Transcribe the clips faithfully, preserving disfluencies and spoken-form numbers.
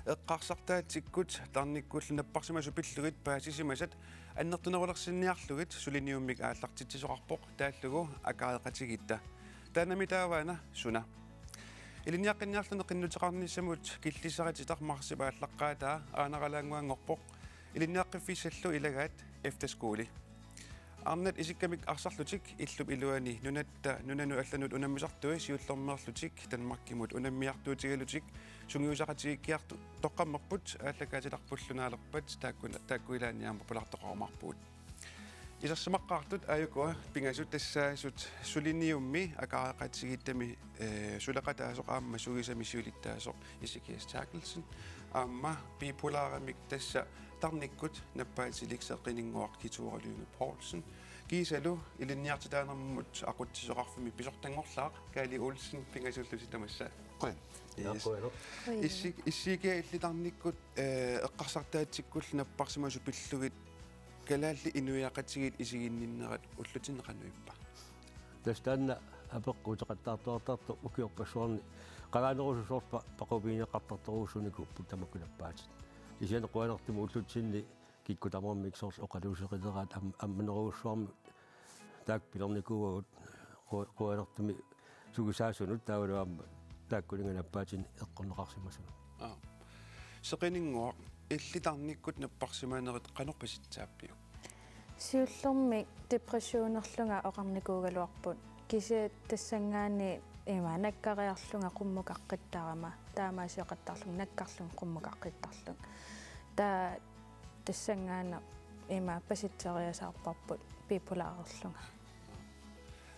Eqqarsartaatsikkut tarnikkullu napparsimasut pillugit paasisimasat annertunerulersinniarlugit suliniummik aallartitsisoqarpoq taallugu akaareqatigiitta. Taannami taavaana suna. Ilinniaqqinniarluni qinnuteqarnissamut killissarititaq marsip aallaqqaataa aanaralaannguanngorpoq. Ilinniaqqiffissallu ilagaat efterskole. Arnat isikkamik arsarlutik illup iluani nunatta nunanut allanut unammisartui siullermeerlutik Danmarkimut unammiartuutigalutik sungiusaqatigiikkiartoq toqqammerput aallakaatitarpullu naalerpat taakkuna, taakku ilaanni aamma pulaartoqarumaarpugut. Isersimaqqaartut aajukua pingasut tassaasut suliniummi akaareqatigiittami, eh, suleqataasoq aamma sugisami siulittaasoq Ezekias Terkelsen aamma bipolarimik tassa tarnikkut nappaatilik seqininnguaq Kituura Lynge Poulsen. Kiisalu ilinniartitaanermut aqutsisoqarfimmi pisortanngorlaaq Kaali Olsen pingasullusi tamassa. Qujan. Yes. Qujanaq. Qujanaq. Issi-, issiikia illit tarnikkut, eh, eqqarsartaatsikkullu napparsimasut pillugit kalaallit inuiaqatigiit isiginninnerat ullutsinnut qanoq ippa? Tassa taanna apeqqut uteqattaartuartartoq ukiorpassuarni qangaanerusoq soorlu pa-, paqupigineqartartorujussuunikuupput tamakku nappaatit. Kisianni qujanartumik ullutsinni kikkut tamarmik soorlu oqaluuseqileraat am-, ammanerujussuarmik taakku pilernikuuagut qu-, qujanartumik sugisaasunut taavalu aamma taakkuninnga nappaatinik eqqorneqarsimasunut. Aap. Seqininnguaq, illit tarnikkut napparsimanerit qanoq pasitsaappiuk? Siullermik depressionerlunga oqarnikuugaluarput. Kisianni tassanngaanniit ima nakkariarlunga qummukaqqittaarama, taamaasioqattaarlunga nakkarlunga qummukaqqittaarlunga. Taava tassanngaannaq ima pasitseriasaarparput bipolaarerlunga.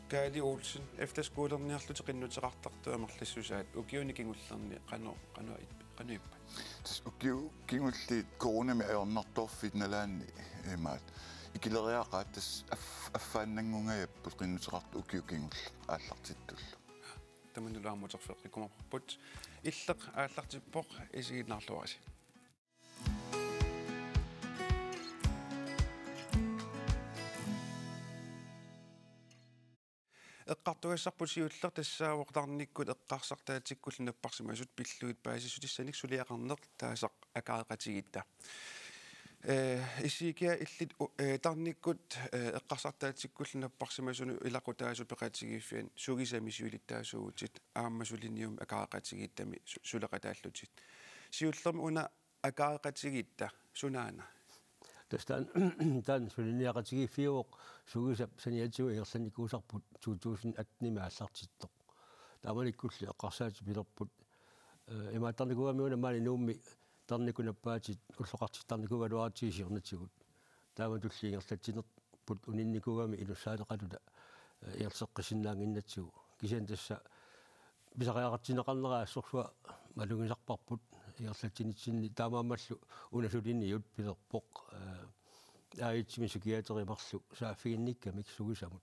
Kaali Olsen, efterskolerniarlutit qinnuteqartartut amerlassusaat ukiuni kingullerni qanoq, qanoq ip-, qanoq ippat? Tassa ukiut kingulliit coronami ajornartorfiit nalaanni imaat ikileriaqaat tassa af-, affaannanngungajapput qinnuteqartut ukiut kingulliit aallartittullu. Tamannalu aamma uterfigeqqikkumaarparput. Illeq aallartippoq, isiginnaarluarisi. Eqqartugassarput siulleq tassaavoq tarnikkut eqqarsartaatsikkullu napparsimasut pillugit paasissutissanik suliaqarneq taasaq akaareqatigiitta. Eh, issiikia illit u-, eh, tarnikkut, eh, eqqarsartaatsikkullu napparsimasunut ilaqutaasut peqatigiiffianni sugisami siulittaasuuvutit aamma suliniummi akaareqatigiittami su-, suleqataallutit. Siullermik una akaareqatigiitta sunaana? Tassa taanna, taanna suliniaqatigiiffiuvoq sugisap saniatigut ingerlannikuusarput to tusind atten-imi aallartittoq. Taamanikkulli eqqarsaatit pilerput, eh, imaattarnikuugami una maani Nuummi tarnikkut nappaatit ulloqartittarnikuugaluaratsigu siornatigut. Taamatulli ingerlatsinerput uninnikuugami inussaaleqaluta, eh, ingerlateqqissinnaannginnatsigu. Kisianni tassa pisariaqartinneqarnera assorsuaq malugisarparput ingerlatsinitsinni, taamaammallu una suliniut pilerpoq, eh, A S-imi psykiateri marluk saaffiginnikkamik sugisamut.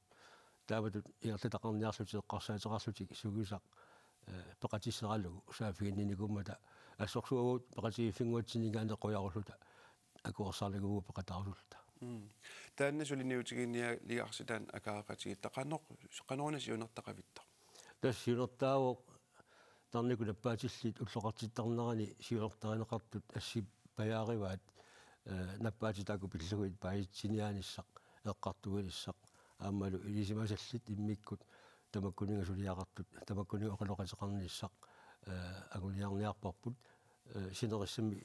Taamatut ingerlataqarniarlutik eqqarsaateqarlutik sugisaq, eh, peqatissaralugu saaffiginninnikuummata assorsuagut peqatigiiffinnguatsinninngaanniit qujarulluta akuersaarnikuuvugut peqataarusulluta. Mm. Taanna suliniutiginialiarsi taanna akaareqatigiitta qanoq, qanoruna siunertaqavittoq? Tassa siunertaavoq tarnikkut nappaatillit ulloqartittarnerani siunertarineqartut assippajaarivaat, eh, nappaatit taakku pillugit paasitsiniaanissaq, eqqartuinissaq, aammalu ilisimasallit immikkut tamakkuninnga suliaqartut, tamakkuninnga oqaloqateqarnissaq, eh, anguniarniarparput, eh, sinerissami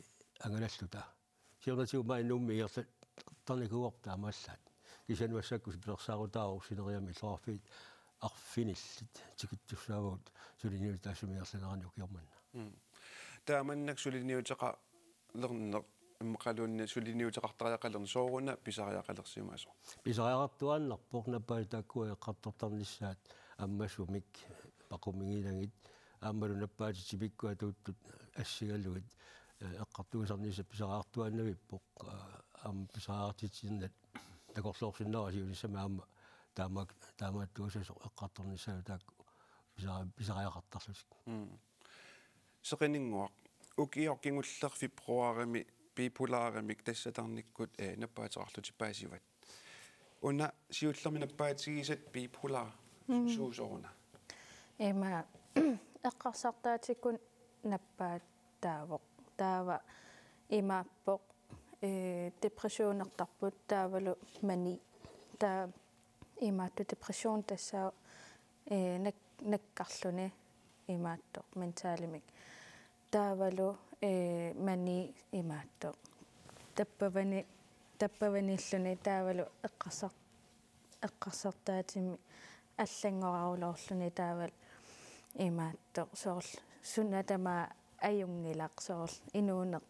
angalalluta. Siornatigut maani Nuummi ingerlattarnikuuarput taamaallaat. Kisianni massakkut pilersaarutaavoq sineriammi illoqarfiit arfinillit tikittussaavagut suliniutit taassuma ingerlaneranni ukioq manna. Mm. Taamannak suliniuteqalerneq, immaqaluunniit suliniuteqartariaqalerneq sooruna pisariaqalersimasoq? Pisariaqartuaannarpoq, nappaatit taakkua eqqartortarnissaat ammasumik paqumiginnagit, aammalu nappaatit tipikkut atuuttut assigalugit, eh, eqqartuisarnissaq pisariaqartuaannavippoq, eh, aamma pisariaqartitsinermut takorloorsinnaavara siunissami aamma taamaak-, taamaattuasasoq eqqartornissaanut taakku pisari-, pisariaqartarlutik. Mm. Seqininnguaq, ukioq kingulleq februarimi bipolarimik tassa tarnikkut, eh, nappaateqarlutit paasivat. Una siullermik nappaatigisat bipolar. Mm. Suusoruna? Ima eqqarsartaatsikkut nappaataavoq taava imaappoq, ee, depressionertarput taavalu mani. Taava imaattoq depression tassaavoq, ee, nak-, nakkarluni imaattoq mentalimik. Taavalu, ee, mani imaattoq. Tappavani, tappavaniilluni taavalu eqqarsar-, eqqarsartaatimmi allanngorarulorluni taavalu imaattoq. Soorlu suna tamaat ajunngilaq soorlu inuuneq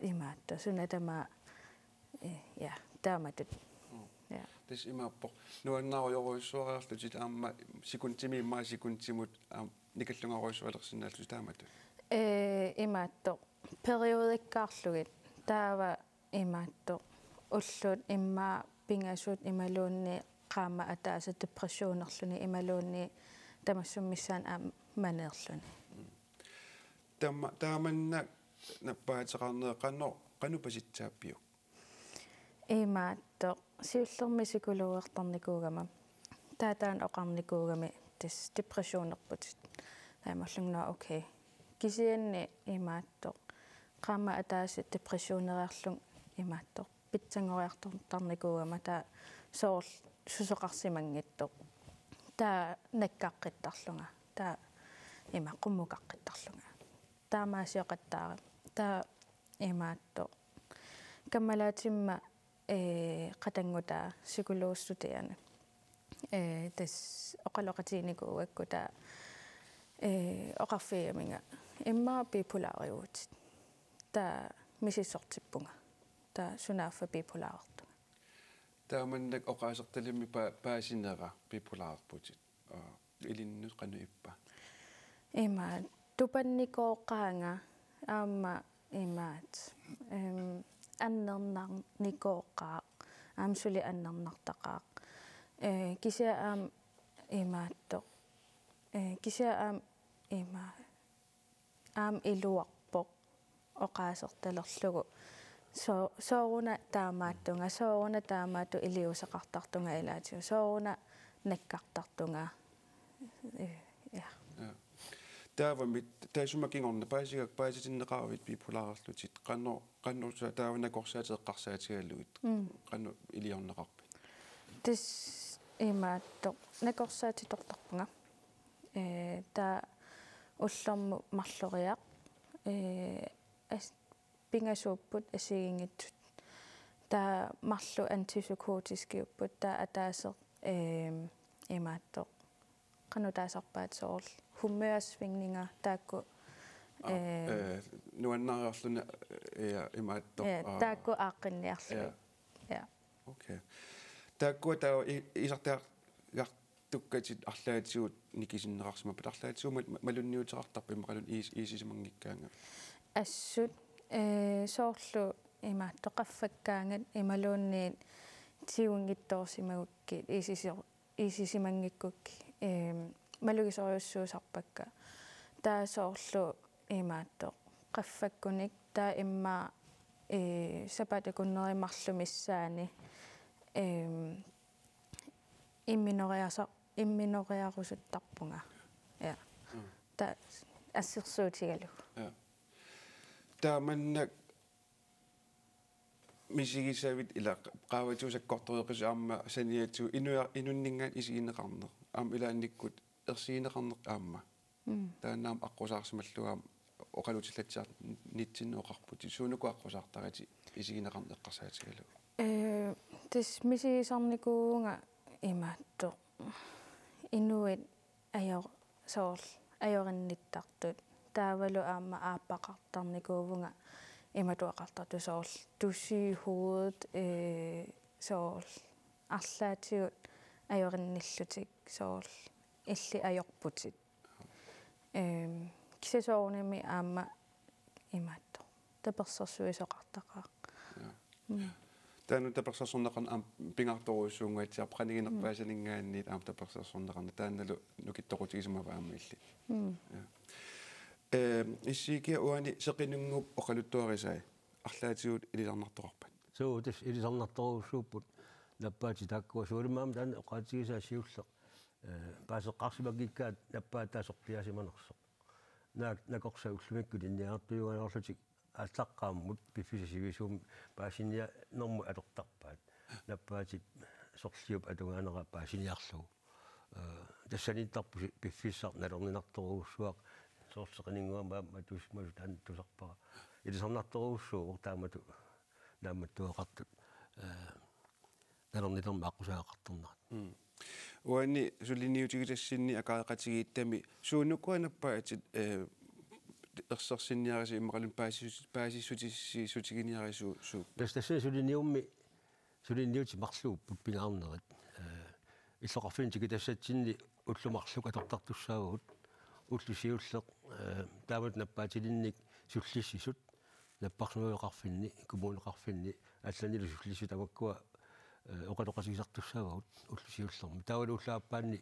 imaattoq. Suna tamaat, ee, ja, taamatut. Mm. Ja. Tassa imaappoq. Nuannaarujorujussuariarlutit aamma sekundimi immaqa sekundimut aamma nikallungarujussualersinnaallutit taamatut. Ee, imaattoq. Periodikkaarlugit. Taava imaattoq. Ullut immaqa pingasut imaluunniit qaammat ataaseq depressionerluni imaluunniit tamassummik missaani aamma maneerluni. Mm. Taama-, taamannak nappaateqarneq qanoq, qanoq pasitsaappiuk? Imaattoq, siullermik psykologertarnikuugama. Taava taanna oqarnikuugami tassa depressionerputit. Taava imaallunga, nå, okay. Kisianni imaattoq. Qaammat ataaseq depressioneriarlunga imaattoq. Pitsanngoriartortarnikuugama taava soorlu susoqarsimanngitsoq. Taava nakkaqqittarlunga. Taava ima qummukaqqittarlunga. Taamaasioqattaarama. Taava imaattoq. Kammalaatima, ee, qatanngutaa psykologstuderende. Ee, tassa oqaloqatiginikuugakku taava, ee, oqarfigigaminga immaqa bipolariuvutit. Taava misissortippunga. Taava sunaaffa bipolarertunga. Taamannak oqaasertalimmik pa-, paasinera bipolarerputit. Aa, ilinnut qanoq ippa? Ima, tupannikooqaanga aamma imaat, em, annernarnikooqaaq, aamma suli annernartaqaaq. Ee, kisianni aamma imaattoq. Ee, kisianni aamma ima, aamma iluarpoq oqaasertalerlugu. So-, sooruna taamaattunga, sooruna taamaattoq iliuuseqartartunga ilaatigut. Sooruna nakkartartunga. Eh, ja. Ja. Taavami, taava sumut kingorna paasigak-, paasitinneqaravit bipolarerlutit. Qanoq, qanoq sa-, taava nakorsaatit eqqarsaatigalugit. Mm. Qanoq iliorneqarpit? Tassa imaattoq. Nakorsaatitortarpunga. Ee, taava ullormut marloriaq, ee, as-, pingasuupput assigiinngitsut. Taava marluk antipsykotiskiupput, taava ataaseq, ee, imaattoq. Qanoq taasarpaat soorlu humørsvingninger taakku, aa, ee, ee, nuannaariarluni, ee, imaattoq, ee, aa, taakku aaqqinniarlugit. Ja. Ja. Okay. Taakkua taava i-, isertitaqartukkatit arlaatigut nikisinneqarsimapput, arlaatigut ma-, ma-, malunniuteqartarpit immaqaluunniit iis-, iisisimanngikkaangat? Assut, ee, soorlu imaattoq qaffakkaangat imaluunniit tigunngitsoorsimagukkit iisisor-, iisisimanngikkukku, em, malugisorujussuusarpakka. Taava soorlu imaattoq qaffakkunik taava immaqa, ee, sapaatip akunneri marluk missaanni, em, imminoriasa-, imminoriarusuttarpunga. Ja. Mm. Taava assersuutigalugu. Ja. Taamannak misigisavit ila qaavatigut sakkortoreqisut aamma saniatigut inua-, inunninngaanniit isigineqarneq. Aamma ilaannikkut ersigineqarneq aamma. Mm. Taanna aamma aqqusaarsimallugu aamma oqaluttuallatsiarnitsinni oqarputit. Suunuku aqqusaartaratit isigineqarneq eqqarsaatigalugu? Ee, tassa misigisarnikuuvunga imaattoq. Inuit ajo-, soorlu ajorinnittartut. Taavalu aamma aappaqartarnikuuvunga imatut oqartartut soorlu du er syg i hovedet, ee, soorlu arlaatigut ajorinnillutik soorlu illit ajorputit. Em, kisianni soorunami aamma imaattoq. Tapersersuisoqartaqaaq. Ja. Mm. Taanna tapersersorneqarneq aamma pingaartorujussuunnguatsiarpoq qaniginerpaasaninngaanniit aamma tapersersorneqarneq taannalu nukittoqutigisimava aamma illit. Mm. Ja. Em, Ezekiel uani seqinunnguup oqaluttuarisai arlaatigut ilisarnartoqarpat? Suu, tassa ilisarnartorujussuupput nappaatit taakkua sualummik aamma taanna oqaatigisaa siulleq. Ee, paaseqqaarsimanngikkaat nappaat taava sorpiaasimanersoq. Naak nakorsat ullumikkut ilinniartujugaluarlutik aallaqqaammut piffissap sivisuumik paasinianermut atortarpaat. Nappaatip sorliup atugaanera paasiniarlugu. Ee, tassaniittarput si-, piffissaq nalorninartorujussuaq, soorlu seqinninnguamik aamma atuussimasut taanna tusarpara. Ilisarnartorujussuuvoq taamatut naammattuaqartut, ee, nalornilermi aqqusaagaqartarnerat. Mm. Uani suliniutigitassinni akaareqatigiittami suunukua nappaatit, ee, ersersinniarisat immaqaluunniit paasissu-, paasissutissiissutiginiarisut suut? Tassa tassani suliniummi, suliniutit marluupput pingaarnerit. Ee, illoqarfinni tikitassatsinni ullut marluk atortartussaavagut, ulloq siulleq, ee, taamatut nappaatilinnik sullissisut, napparsimaveqarfinni, kommuneqarfinni, allanilu sullissisut tamakkua, ee, oqaloqatigisartussaavagut ulloq siullermi. Taavalu ulloq aappaanni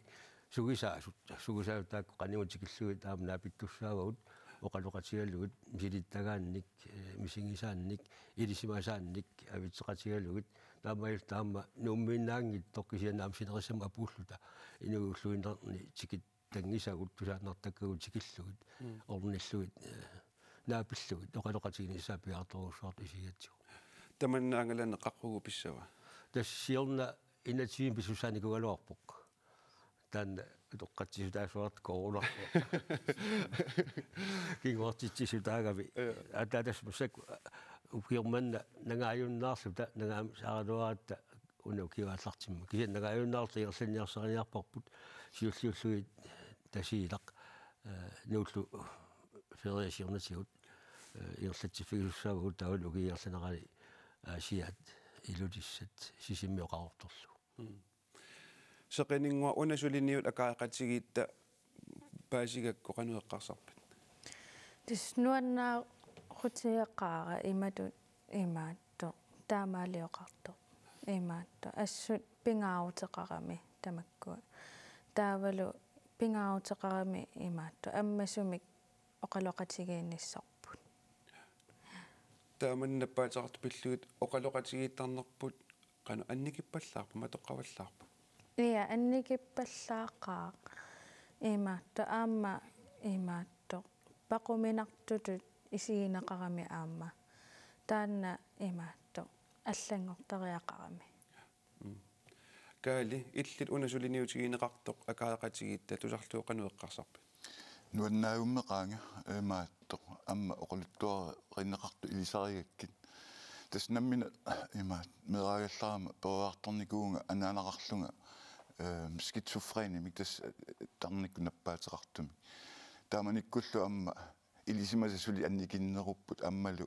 sugisaasut, sugisaasut taakku qanimut tikillugit aamma naapittussaavagut, oqaloqatigalugit, misilittagaannik, ee, misigisaannik, ilisimasaannik, avitseqatigalugit, taamaalilluta aamma Nuummiinnaanngitsoq kisianni aamma sinerissamut apuulluta, inuit ulluinnarni tikittanngisagut, tusaannartakkagut tikillugit, Mm. ornillugit, ee, naapillugit, oqaloqatiginissaat piaartorujussuartut isigigatsigu. Tamanna angalaneq qaqugu pissava? Tassa siorna enogtyve pisussaanikuugaluarpoq. Taanna utoqqatsissutaasuartut koorunarpoq. Kinguartitsissutaagami. Ja. Ataa tassa massakkut ukioq manna nangaajunnaarluta, nangaammisaraluaratta una ukioq aallartimmat. Kisianni nangaajunnaarluta ingerlanniarsariniarparput siulliullugit Tasiilaq, ee, Nuullu ferie siornatigut, ee, ingerlatsiffigisussaavugut taavalu ukiup ingerlanerani Aasiaat, Ilulissat, Sisimiut oqarortorlugu. Mm. Seqinninnguaq, una suliniut akaareqatigiitta paasigakku qanoq eqqarsarpit? Tassa nuannaarutigeqaara imatut imaattoq, taamaalioqartoq imaattoq. Assut pingaaruteqarami tamakkua. Taavalu pingaaruteqarami imaattoq ammasumik oqaloqatigiinnissorput. Taamani nappaateqartut pillugit oqaloqatigiittarnerput qanoq annikippallaarpa, matoqqavallaarpa? Ja, annikippallaaqaaq. Imaattoq aamma imaattoq paquminartutut isigineqarami aamma. Taanna imaattoq allanngortariaqarami. Mm. Kaali, illit una suliniutigineqartoq akaareqatigiitta tusarlugu qanoq eqqarsarpit? Nuannaajummeqaanga imaattoq aamma oqaluttuarineqartut ilisarigakkit. Tassa nammineq imaattoq meeraagallarama peroriartornikuuvunga anaanaqarlunga, ee, skizofrenimik tassa tarnikkut nappaateqartumik. Taamanikkullu aamma ilisimasat suli annikinnerupput aammalu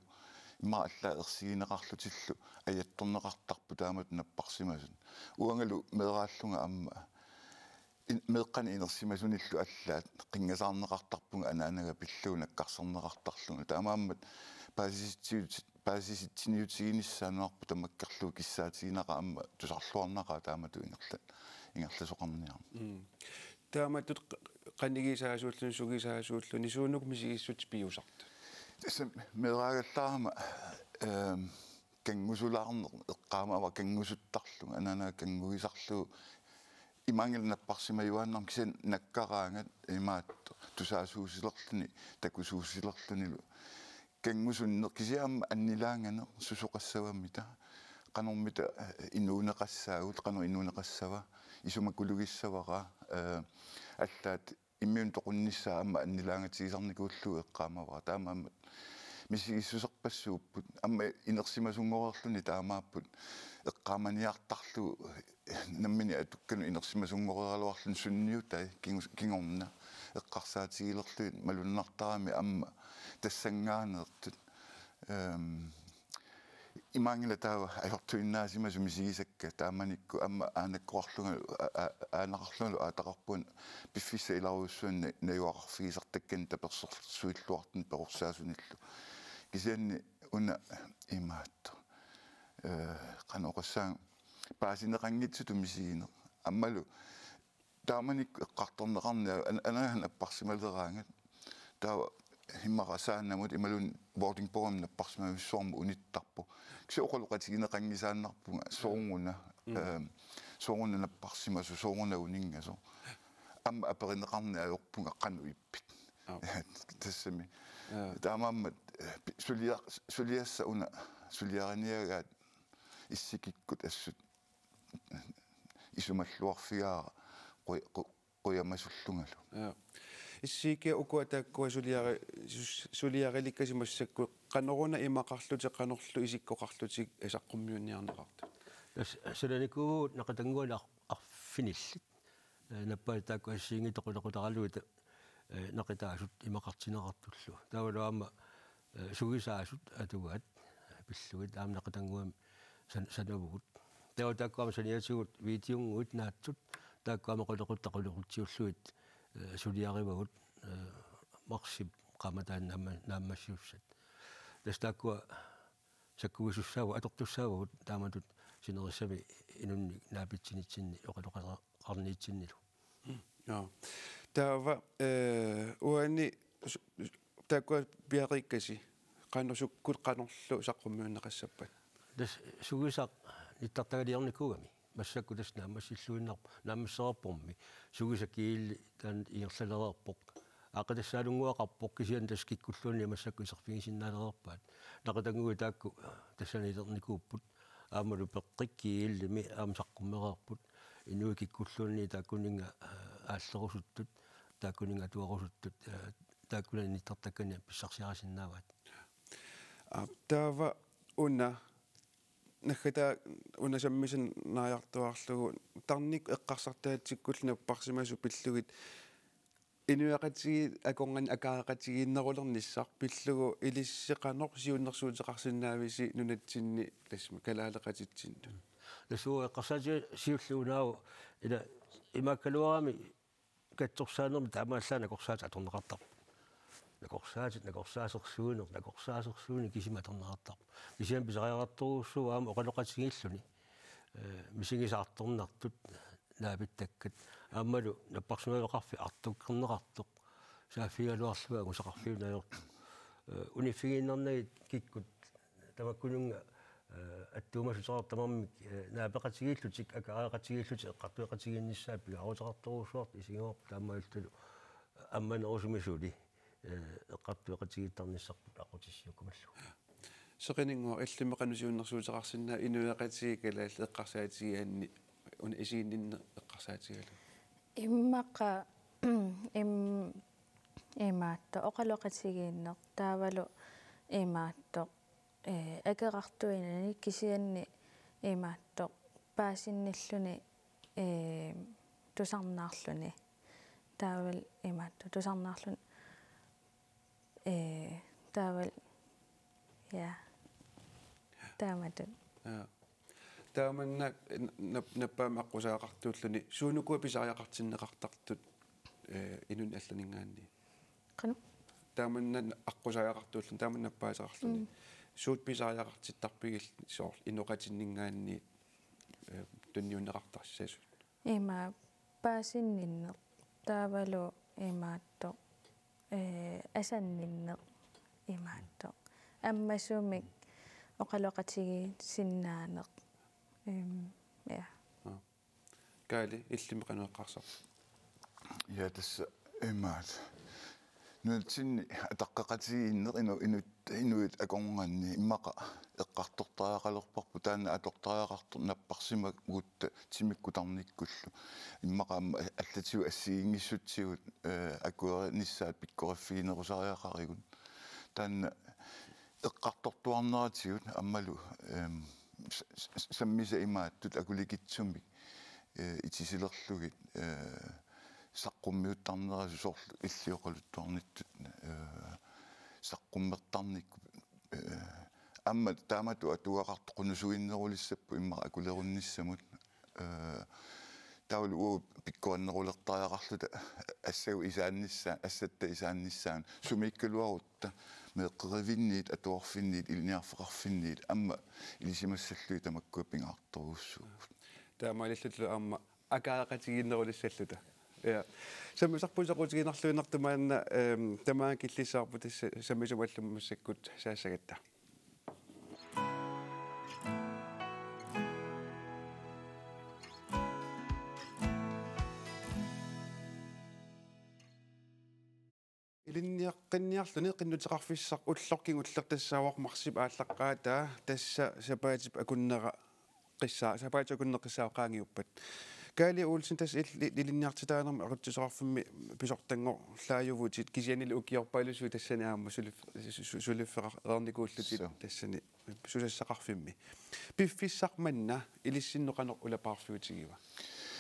immaqa allaat ersigineqarlutillu ajattorneqartarput taamatut napparsimasut. Uangalu meeraallunga aamma in-, meeqqanik inersimasunillu allaat qinngasaarneqartarpunga anaanaga pillugu nakkarserneqartarlunga. Taamaammat paasisitsiut-, paasisitsiniutiginissaannaarpoq tamakkerlugu kissaatiginera aamma tusarluarnaqaaq taamatut ingerla-, ingerlasoqarniarneq. Mm. Taamatut q-, qanigisaasuulluni, sugisaasuulluni, suunuku misigissutsit piusartut? Tassa meeraagallarama, ehm, kanngusulaarneq eqqaamavara, kanngusuttarlunga, anaanaga kannguisarlugu. Imaanngilaq napparsimajuaannarmat kisianni nakkaraangat imaattoq tusaasuusilerluni, takusuusilerlunilu. Kanngusunneq kisianni aamma annilaanganeq susoqassavamita, qanormita, eh, inuuneqassaagut, qanoq inuuneqassava, isumakulugissavara, eh, allaat immiunik toqunnissaa aamma annilaangatigisarnikuullugu eqqaamavara. Taamaammat misigissuserpassuupput, aamma inersimasunngoreerluni taamaapput eqqaamaniartarlugu nammineq atukkanut inersimasunngoreeraluarluni sunniutai kingu-, kingorna eqqarsaatigilerlugit malunnartarami aamma tassanngaanneertut. Ehm, imaanngilaq taava ajortuinnaasimasut misigisakka taamanikkut aamma aanakkoqarlungalu, a-, a-, aanaqarlungalu aataqarpunga piffissap ilarujussuani na-, najugaqarfigisartakkani tapersersuilluartuni perorsaasunillu. Kisianni una imaattoq. Eh, qanoq oqassaanga paasineqanngitsutut misigineq. Aammalu taamanikkut eqqartorneqarneq an-, anaanaga napparsimaleraangat. Taava immaqa saannamut imaluunniit Vordingborgimut napparsimavissuarmut unittarpoq. Kisianni oqaloqatigineqanngisaannarpunga sooruna, Mm. ehm, sooruna napparsimasoq, sooruna uninngasoq. Aamma aperineqarneq ajorpunga qanoq ippit. Aap. Tassami. Ja. Taamaammat eh, pi-, sulia-, suliassaq una suliariniagaat S G-kkut assut isumalluarfigaara qu-, qu-, qujamasullungalu. Ja. S G-kka ukua taakkua suliari-, sus-, suliarilikkasi massakkut qanoruna imaqarlutik qanorlu isikkoqarlutik saqqummiunniarneqartut? Tassa sananikuuvugut naqitannguanik ar-, arfinillit. Eh, nappaat taakku assigiinngitsut qulequtaraluit, eh, naqitaasut imaqartinneqartullu. Taavalu aamma, eh, sugisaasut atugaat pillugit aamma naqitannguamik san-, sanavugut. Taava taakku aamma saniatigut videonnguit naatsut, taakku aamma qulequttat qulequtsiulluit, eh, suliarivagut, eh, marsip qaammataa naamma-, naammassisussat. Tassa taakkua sakkuisussaavugut, atortussaavagut taamatut sinerissami inunnik naapitsinitsinni oqaloqaqarniitsinnilu. Mm, ja. Taava, eh, uani s-, s-, taakkua piareerikkasi, qanoq sukkut qanorlu saqqummiunneqassappat? Tassa sugisaq nittartagaliornikuugami. Massakkut tassa naammassilluinnarp-, naammassereerpormi. Sugisaq kiilli taanna ingerlalereerpoq. Aaqqitassaalunnguaqarpoq kisianni tassa kikkulluunniit massakkut iserfigisinnaalereerpaat. Naqitannguit taakku tassani ilernikuupput. Aammalu peqqikkiillimi aamma saqqummereerput. Inuit kikkulluunniit taakkuninnga, eh, aallerusuttut, taakkuninnga atuarusuttut, eh, taakkunani nittartakkani pissarsiarisinnaavaat. Aa, taava una naggataa una sammisaq naajartuaarlugu tarnikkut eqqarsartaatsikkullu napparsimasut pillugit inuiaqatigiit akornanni akaareqatigiinnerulernissaq pillugu ilissi qanoq siunnersuuteqarsinnaavisi nunatsinni tassami kalaaleqatitsinnut? Tassa uagut eqqarsaatiga siulleq unaavoq ila imaakkaluarami katsorsaanermi taamaallaat nakorsaatit atorneqartarput. Nakorsaatit, nakorsaasersuineq, nakorsaasersuineq kisimi atorneqartarpoq. Kisianni pisariaqartorujussuuvoq aamma oqaloqatigiilluni. Eh, misigisartornartut naapittakkat. Aammalu napparsimaveqarfik artukkerneqartoq. Saaffigigaluarlunga angusaqarfiup najortoq. Eh, uniffigiinnarnagit kikkut tamakkununnga, eh, attuumassuteqartut tamarmik, eh, naapeqatigiillutik, akaareqatigiillutik, eqqartueqatigiinnissaat pingaaruteqartorujussuartut isigivarput taamaalillutalu ammanerusumik suli, eh, eqqartueqatigiittarnissarput aqqutissiuukkumallugu. Seqinninnguaq, illimmi qanoq siunnersuuteqarsinnaaviuk inuiaqatigiit kalaallit eqqarsaatigigaanni una isiginninneq eqqarsaatigalugu? Immaqa im-, imaattoq oqaloqatigiinneq taavalu imaattoq, eh, akerartuinani kisianni imaattoq paasinnilluni, eh, tusarnaarluni. Taavalu imaattoq tusarnaarluni, eh, taavalu, ja. Taamatut. Ja. Taamannak n-, nap-, nappaamik aqqusaagaqartuulluni suunukua pisariaqartinneqartartut, eh, inunnik allaninngaanniit? Qanoq? Taamannak aqqusaagaqartuulluni, taamannak nappaateqarluni. Mm. Suut pisariaqartittarpigit soorlu inoqatinninngaanniit, eh, tunniunneqartassasut? Ima paasinninneq taavalu imaattoq, eh, asanninneq imaattoq. Ammasumik oqaloqatigiissinnaaneq. Em, ja. Aa. Kaali, illimmi qanoq eqqarsarpit? Ja, tassa imaat. Nunatsinni ataqqeqatigiinneq inu-, inut-, inuit akornanni immaqa eqqartortariaqalerparput, taanna atortariaqartoq napparsimagutta timikkut tarnikkullu. Immaqa aamma allatigut assigiinngissutsigut, eh, akuerinissaat pikkoriffiginerusariaqarigut. Taanna eqqartortuarneratigut aammalu, ehm, s-, s-, sammisat imaattut akulikitsumik, eh, itisilerlugit, eh, saqqummiuttarnerasut soorlu illit oqaluttuarnittut, eh, saqqummertarnikkut, eh, aamma taamatut atugaqartoq qunusuinnerulissapput immaqa akulerunnissamut, eh, taavalu uagut pikkorinnerulertariaqarluta assagut isaannissaa-, assatta isaannissaanut sumiikkaluarutta meeqqerivinniit, atuarfinniit, ilinniarfeqarfinniit aamma ilisimassallugit tamakkua pingaartorujussuupput. Taamaalillutalu aamma akaareqatigiinnerulissalluta. Ja. Sammisarput soqutiginarluinnartoq maanna, ehm, tamaanga killissavarput tassa sammisumut allamut massakkut saassagatta. Ilinniaqqinniarluni qinnuteqarfissaq ulloq kingulleq tassaavoq marsip aallaqqaataa, tassa sapaatip akunnera qissaa-, sapaatip akunneqqissaaq qaangiuppat. Kaali Olsen, tassa il-, ilinniartitaanermi aqutsisoqarfimmi pisortanngorlaajuvutit, kisiannili ukiorpaalussuit tassani aamma sulif-, su-, su-, suliffeqareernikuullutit. Suu. Tassani susassaqarfimmi. Piffissaq manna ilissinnut qanoq ulapaarfiutigiva?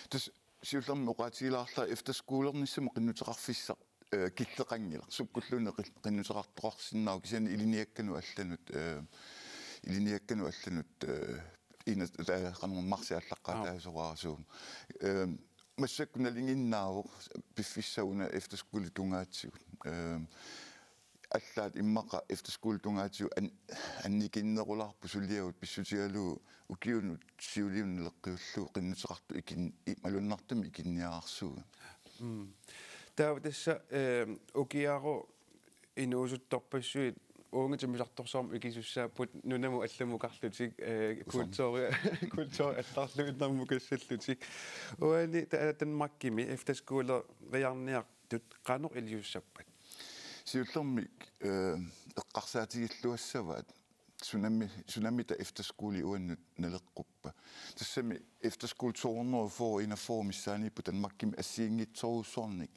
Tassa siullermik oqaatigilaarlara efterskolernissamut qinnuteqarfissaq, eh, killeqanngilaq. Sukkulluunniit qil-, qinnuteqartoqarsinnaavoq kisianni ilinniakkanut allanut, eh, ilinniakkanut allanut, eh, ina-, ta-, qanormaa marsip aallaqqaataata. Aap. Soraarsuum. Eh, massakkut nalinginnaavoq piffissaq una efterskole tungaatigut. Eh, allaat immaqa efterskole tungaatigut an-, annikinnerulaarput suliavut pissutigalugu ukiunut siuliunut naleqqiullugu qinnuteqartut ikin-, i-, malunnartumik ikinniararsuugamik. Mm. Taava tassa, eh, ukiaru inuusuttorpassuit uunga timmisartorsuarmut ikisussaapput nunamut allamukarlutik, eh, usorn- kulturi, kulturi allarluinnarmukassallutik. Uani ta-, Danmarkimi efterskoleriarniartut qanoq iliussappat? Siullermik, eh, eqqarsaatigilluassavaat sunami-, sunamita efterskole uannut naleqquppa. Tassami efterskole to hundrede og fyrre enogfyrre missaaniippoq Danmarkimi assigiinngitsorujussuarnik,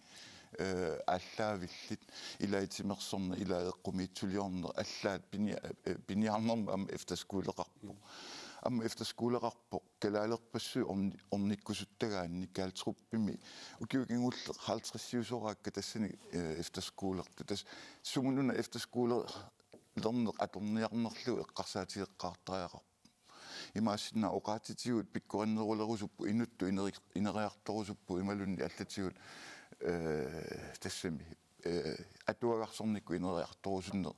eh, aallaavillit, ilai timersorneq, ilai eqqumiitsuliorneq, allaat pini-, eh, piniarnermut aamma efterskoleqarpoq. Aamma efterskoleqarpoq kalaalerpassuit orni-, ornikkusuttagaanni Galtrupimi ukiut kingulleq halvtredsiusoraakka tassani, eh, efterskolertut. Tassa sumununa efterskolerneq atorniarnerlugu eqqarsaatigeqqaartariaqarpoq. Imaassinnaavoq oqaatsitigut pikkorinnerulerusupput, inuttut ineri-, ineriartorusupput imaluunniit allatigut, eh, tassami, eh, atuagarsornikkut ineriartorusunneq.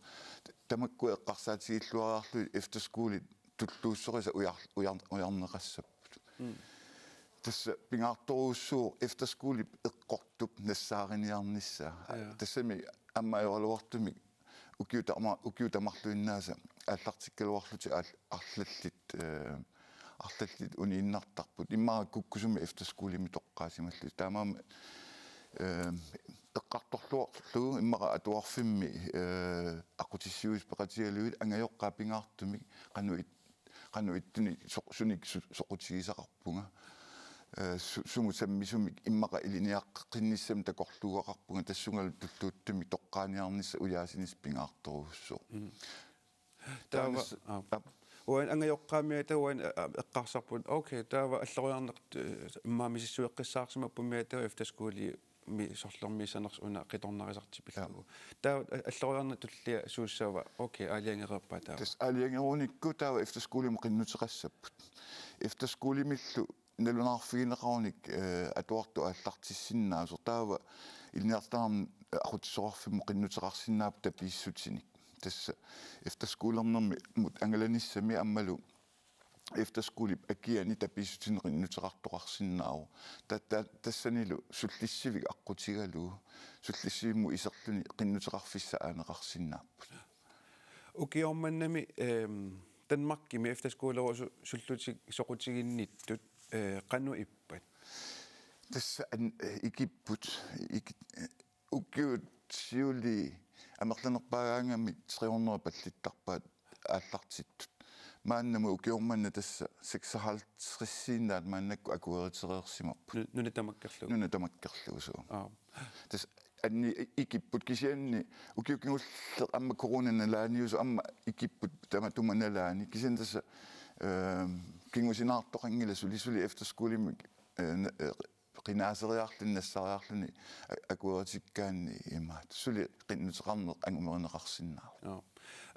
Tamakku eqqarsaatigilluariarlugit efterskolit tulluussorisat ujar-, ujar-, ujarneqassapput. Mm. Tassa pingaartorujussuuvoq efterskolip eqqortup nassaariniarnissaa. Ja. Tassami aamma ajoraluartumik ukiut tama-, ukiut tamarluinnaasa aallartikkaluarlutik aal-, arlallit, eh, arlallit uniinnartarput. Immaqa kukkusumik efterskolimi toqqaasimallutik. Taamaammat, eh, eqqartorluarlugu immaqa atuarfimmi, eh, aqqutissiuisut peqatigalugit angajoqqaat pingaartumik qanoq it-, qanoq ittunik soq-, sunik su-, soqutigisaqarpunga. Eh, su-, sumut sammisumik immaqa ilinniaqqinnissamik takorluugaqarpunga tassungalu tulluuttumik toqqaaniarnissaq ujaasinissaq pingaartorujussuuvoq. Mm. Taava, taanna s-, aap. Aap. Uani angajoqqaamiata uani, a-, a-, eqqarsarput. Okay, taava alloriarneq, eh, immaqa misissueqqissaarsimapput miata efterskoli mi-, sorlermiissanersoq una qitornarisartik pillugu. Ja. Taava a-, alloriarneq tullia suussava? Okay, aalajangereerpaa taava? Tassa aalajangerunikku taava efterskolimut qinnuteqassapput. Efterskolimillu nalunaarfigineqarunik, eh, atuartut aallartissinnaasoq. Taava ilinniartitaanermut aqutsisoqarfimmut qinnuteqarsinnaapput tapiissutinik. Tassa efterskolernermut angalanissami aammalu efterskolip akiani tapiissutinik qinnuteqartoqarsinnaavoq. Ta-, ta-, tassanilu sullissivik aqqutigalugu, sullissivimmut iserluni qinnuteqarfissaq aaneqarsinnaapput. Ukioq mannami, ehm, Danmarkimi efterskolerususullutik soqutiginnittut, eh, qanoq ippat? Tassa an-, eh, ikipput, iki-, eh, ukiut siulii amerlanerpaagaangamik tre hundrede pallittarpaat aallartittut. Maannamut ukioq manna tassa seksoghalvtredsiinnaat maannakkut akueritereersimapput. Nu-, nuna tamakkerlugu? Nuna tamakkerlugu, suu. Aap. Tassa anni ikipput kisianni ukiut kingulleq aamma corona nalaaniusoq aamma ikipput tamatuma nalaani. Kisianni tassa, ehm, kingusinaartoqanngilaq suli suli efterskolimik, eh, na-, eh, qinaaseriarluni nassaariarluni a-, akueritikkaanni imaattoq. Suli qinnuteqarneq angumerineqarsinnaavoq. Joo.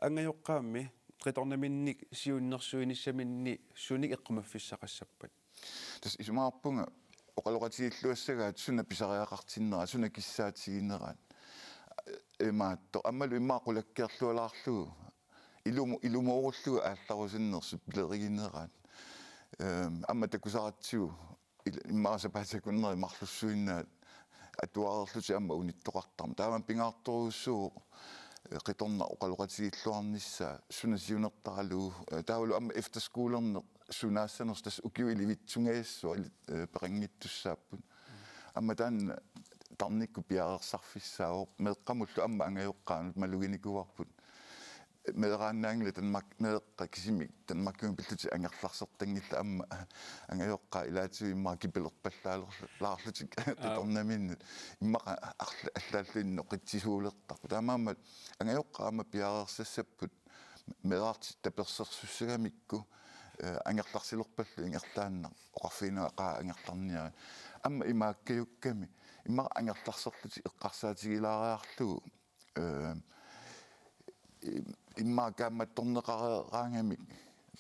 Angajoqqaammi qitornaminnik siunnersuinissaminni sunik eqqumaffissaqassappat? Tassa isumaqarpunga oqaloqatigilluassagaat suna pisariaqartinneraat, suna kissaatigineraat. Imaattoq. Aammalu immaqa qulakkeerlualaarlugu. Ilumo-, ilumoorullugu aallarusunnersut pilerigineraat. Ehm, aamma takusaratsigu il-, immaqa sapaatip akunneri marlussuinnaat atuareerlutik aamma unittoqartarmata. Taamaammat pingaartorujussuuvoq, eh, qitornaq oqaloqatigilluarnissaa, suna siunertaralugu, eh, taavalu aamma efterskolerneq sunaassanersoq, tassa ukiut ilivitsungajassuaq ili-, eh, peqanngittussaapput. Aamma taanna tarnikkut piareersarfissaavoq, meeqqamullu aamma angajoqqaanut maluginikuuarput. Meeraannaanngilaq Danmark, meeqqat kisimik Danmarkimi pillutik angerlarsertanngillat, aamma angajoqqaat ilaatigut immaqa kipilerpallaalaarlutik qitornaminnut immaqa arla-, allaalluinnaq oqitsisuulertarput. Taamaammat angajoqqaat aamma piareersassapput meerartik tapersersussagamikku, eh, angerlarsilerpallu ingerlaannaq oqarfigineqaaq angerlarniarit. Aamma imaakkajukkami immaqa angerlarserlutik eqqarsaatigilaariarlugu, eh, im-, immaqa kaammattorneqareeraangamik,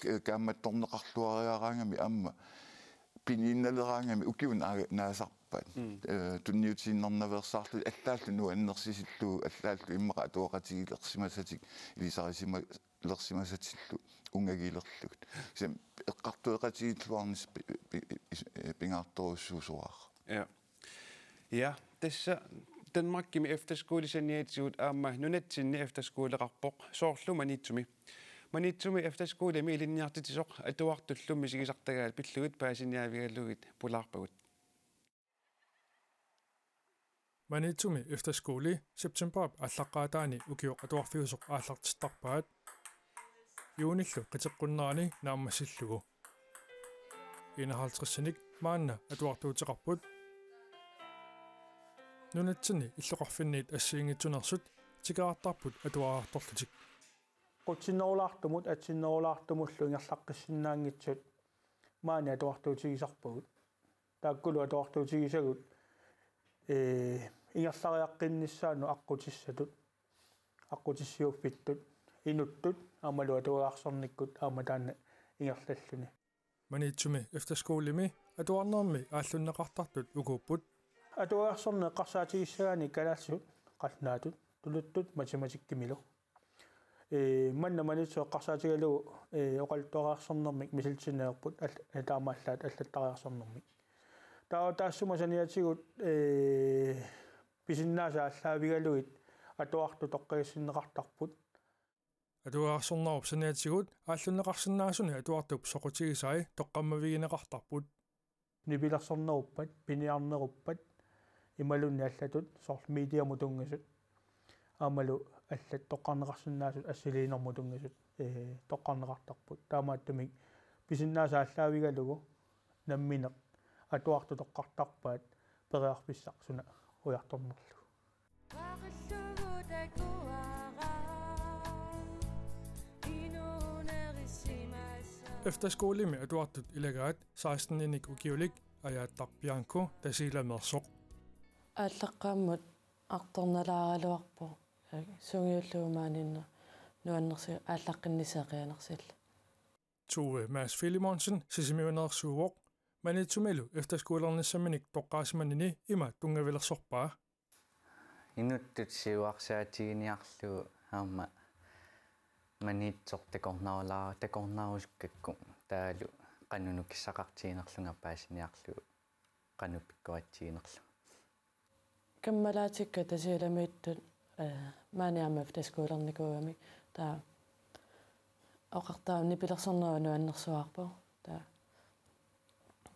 ka-, kaammattorneqarluariaraangamik aamma piniinnaleraangamik ukiut naa-, naasarpaat. Mm. Eh, tunniutiinnarnaveersaarlutik allaallu nuannersisillugu, allaallu immaqa atuaqatigilersimasatik, ilisarisimalersimasatillu unngagilerlugit. Kisianni eqqartueqatigiilluarnissaq pi-, pi-, is-, eh, pingaartorujussuusoraara. Ja. Ja, tassa Danmarkimi efterskole saniatigut aamma nunatsinni efterskoleqarpoq, soorlu Maniitsumi. Maniitsumi efterskolemi ilinniartitsisoq atuartullu misigisartagaat pillugit paasiniaavigalugit pulaarpagut. Maniitsumi efterskole septemberip aallaqqaataani ukioq atuarfiusoq aallartittarpaat, juunillu qiteqqunnerani naammassillugu. Enoghalvtredsinik maanna atuartuuteqarput. Nunatsinni illoqarfinniit assigiinngitsuneersut tikeraartarput atuariartorlutik. Qutsinnerulaartumut, atsinnerulaartumullu ingerlaqqissinnaanngitsut maani atuartuutigisarpagut. Taakkulu atuartuutigisagut, ee, ingerlariaqqinnissaannut aqqutissatut, aqqutissiuuffittut, inuttut, aammalu atuagarsornikkut aamma taanna ingerlalluni. Maniitsumi efterskolemi atuarnermi aallunneqartartut ukuupput. Atuagarsorneq eqqarsaatigissagaanni kalaallisut, qallunaatut, tuluttut, matematikkimilu. Ee, manna Maniitsoq eqqarsaatigalugu, ee, oqaluttuariarsornermik misilitsineerput al-, ee, taamaallaat allattariarsornermik. Taava taassuma saniatigut, ee, pisinnaasat aallaavigalugit atuartut toqqagassinneqartarput. Atuagarsornerup saniatigut aallunneqarsinnaasuni atuartup soqutigisai toqqammavigineqartarput. Nipilersorneruppat, piniarneruppat, imaluunniit allatut, soorlu mediamut tunngasut, aammalu allat toqqarneqarsinnaasut assiliinermut tunngasut, ee, toqqarneqartarput. Taamaattumik pisinnaasat aallaavigalugu nammineq atuartut toqqartarpaat periarfissaq suna ujartornerlugu. Efterskolemi atuartut ilagaat seksteninik ukiulik Ajaattar Bianco Tasiilameersoq. Aallaqqaammut artornalaaraluarpoq, sungiullugu maaniinneq nuannersi-, aallaqqinnissaa qianersillugu. Tove Mads Filemonsen Sisimiuneersuuvoq, Maniitsumilu efterskolernissaminik toqqaasimanini ima tunngavilersorpaa. Inuttut siuarsaatiginiarlugu aamma Maniitsoq takornarulaa-, takornarusukkakku taavalu qanoq nukissaqartiginerlunga paasiniarlugu qanoq pikkoratsiginerlunga. Kammalaatikka Tasiilamiittut, ee, maani aamma efterskolernikuugamik, taava oqartarama nipilersornerup nuannersuarpoq, taava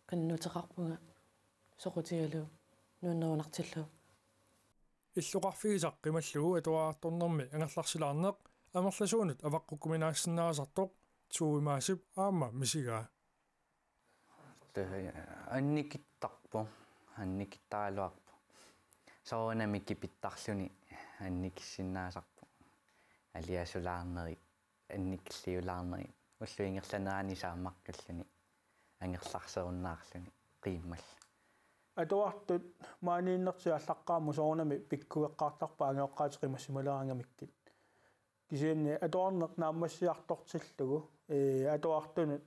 qinnuteqarpunga soqutigalugu nuannerunartillugu. Illoqarfigisaq qimallugu atuariartornermi angerlarsilaarneq amerlasuunut avaqqukkuminaassinnaasartoq Tove Madsip aamma misigaa. Te-, annikittarpoq, annikittaraluarpoq. Soorunami kipittarluni annikissinnaasarpoq. Aliasulaarnerit, annikilliulaarnerit, ullup ingerlanerani saammaqqilluni, angerlarserunnaarluni, qiimmallu. Atuartut maaniinnertik aallaqqaammut soorunami pikkoreqqaartarpaat angajoqqaatit qimassimaleraangamikkit. Kisianni atuarneq naammassiartortillugu, ee, atuartunut,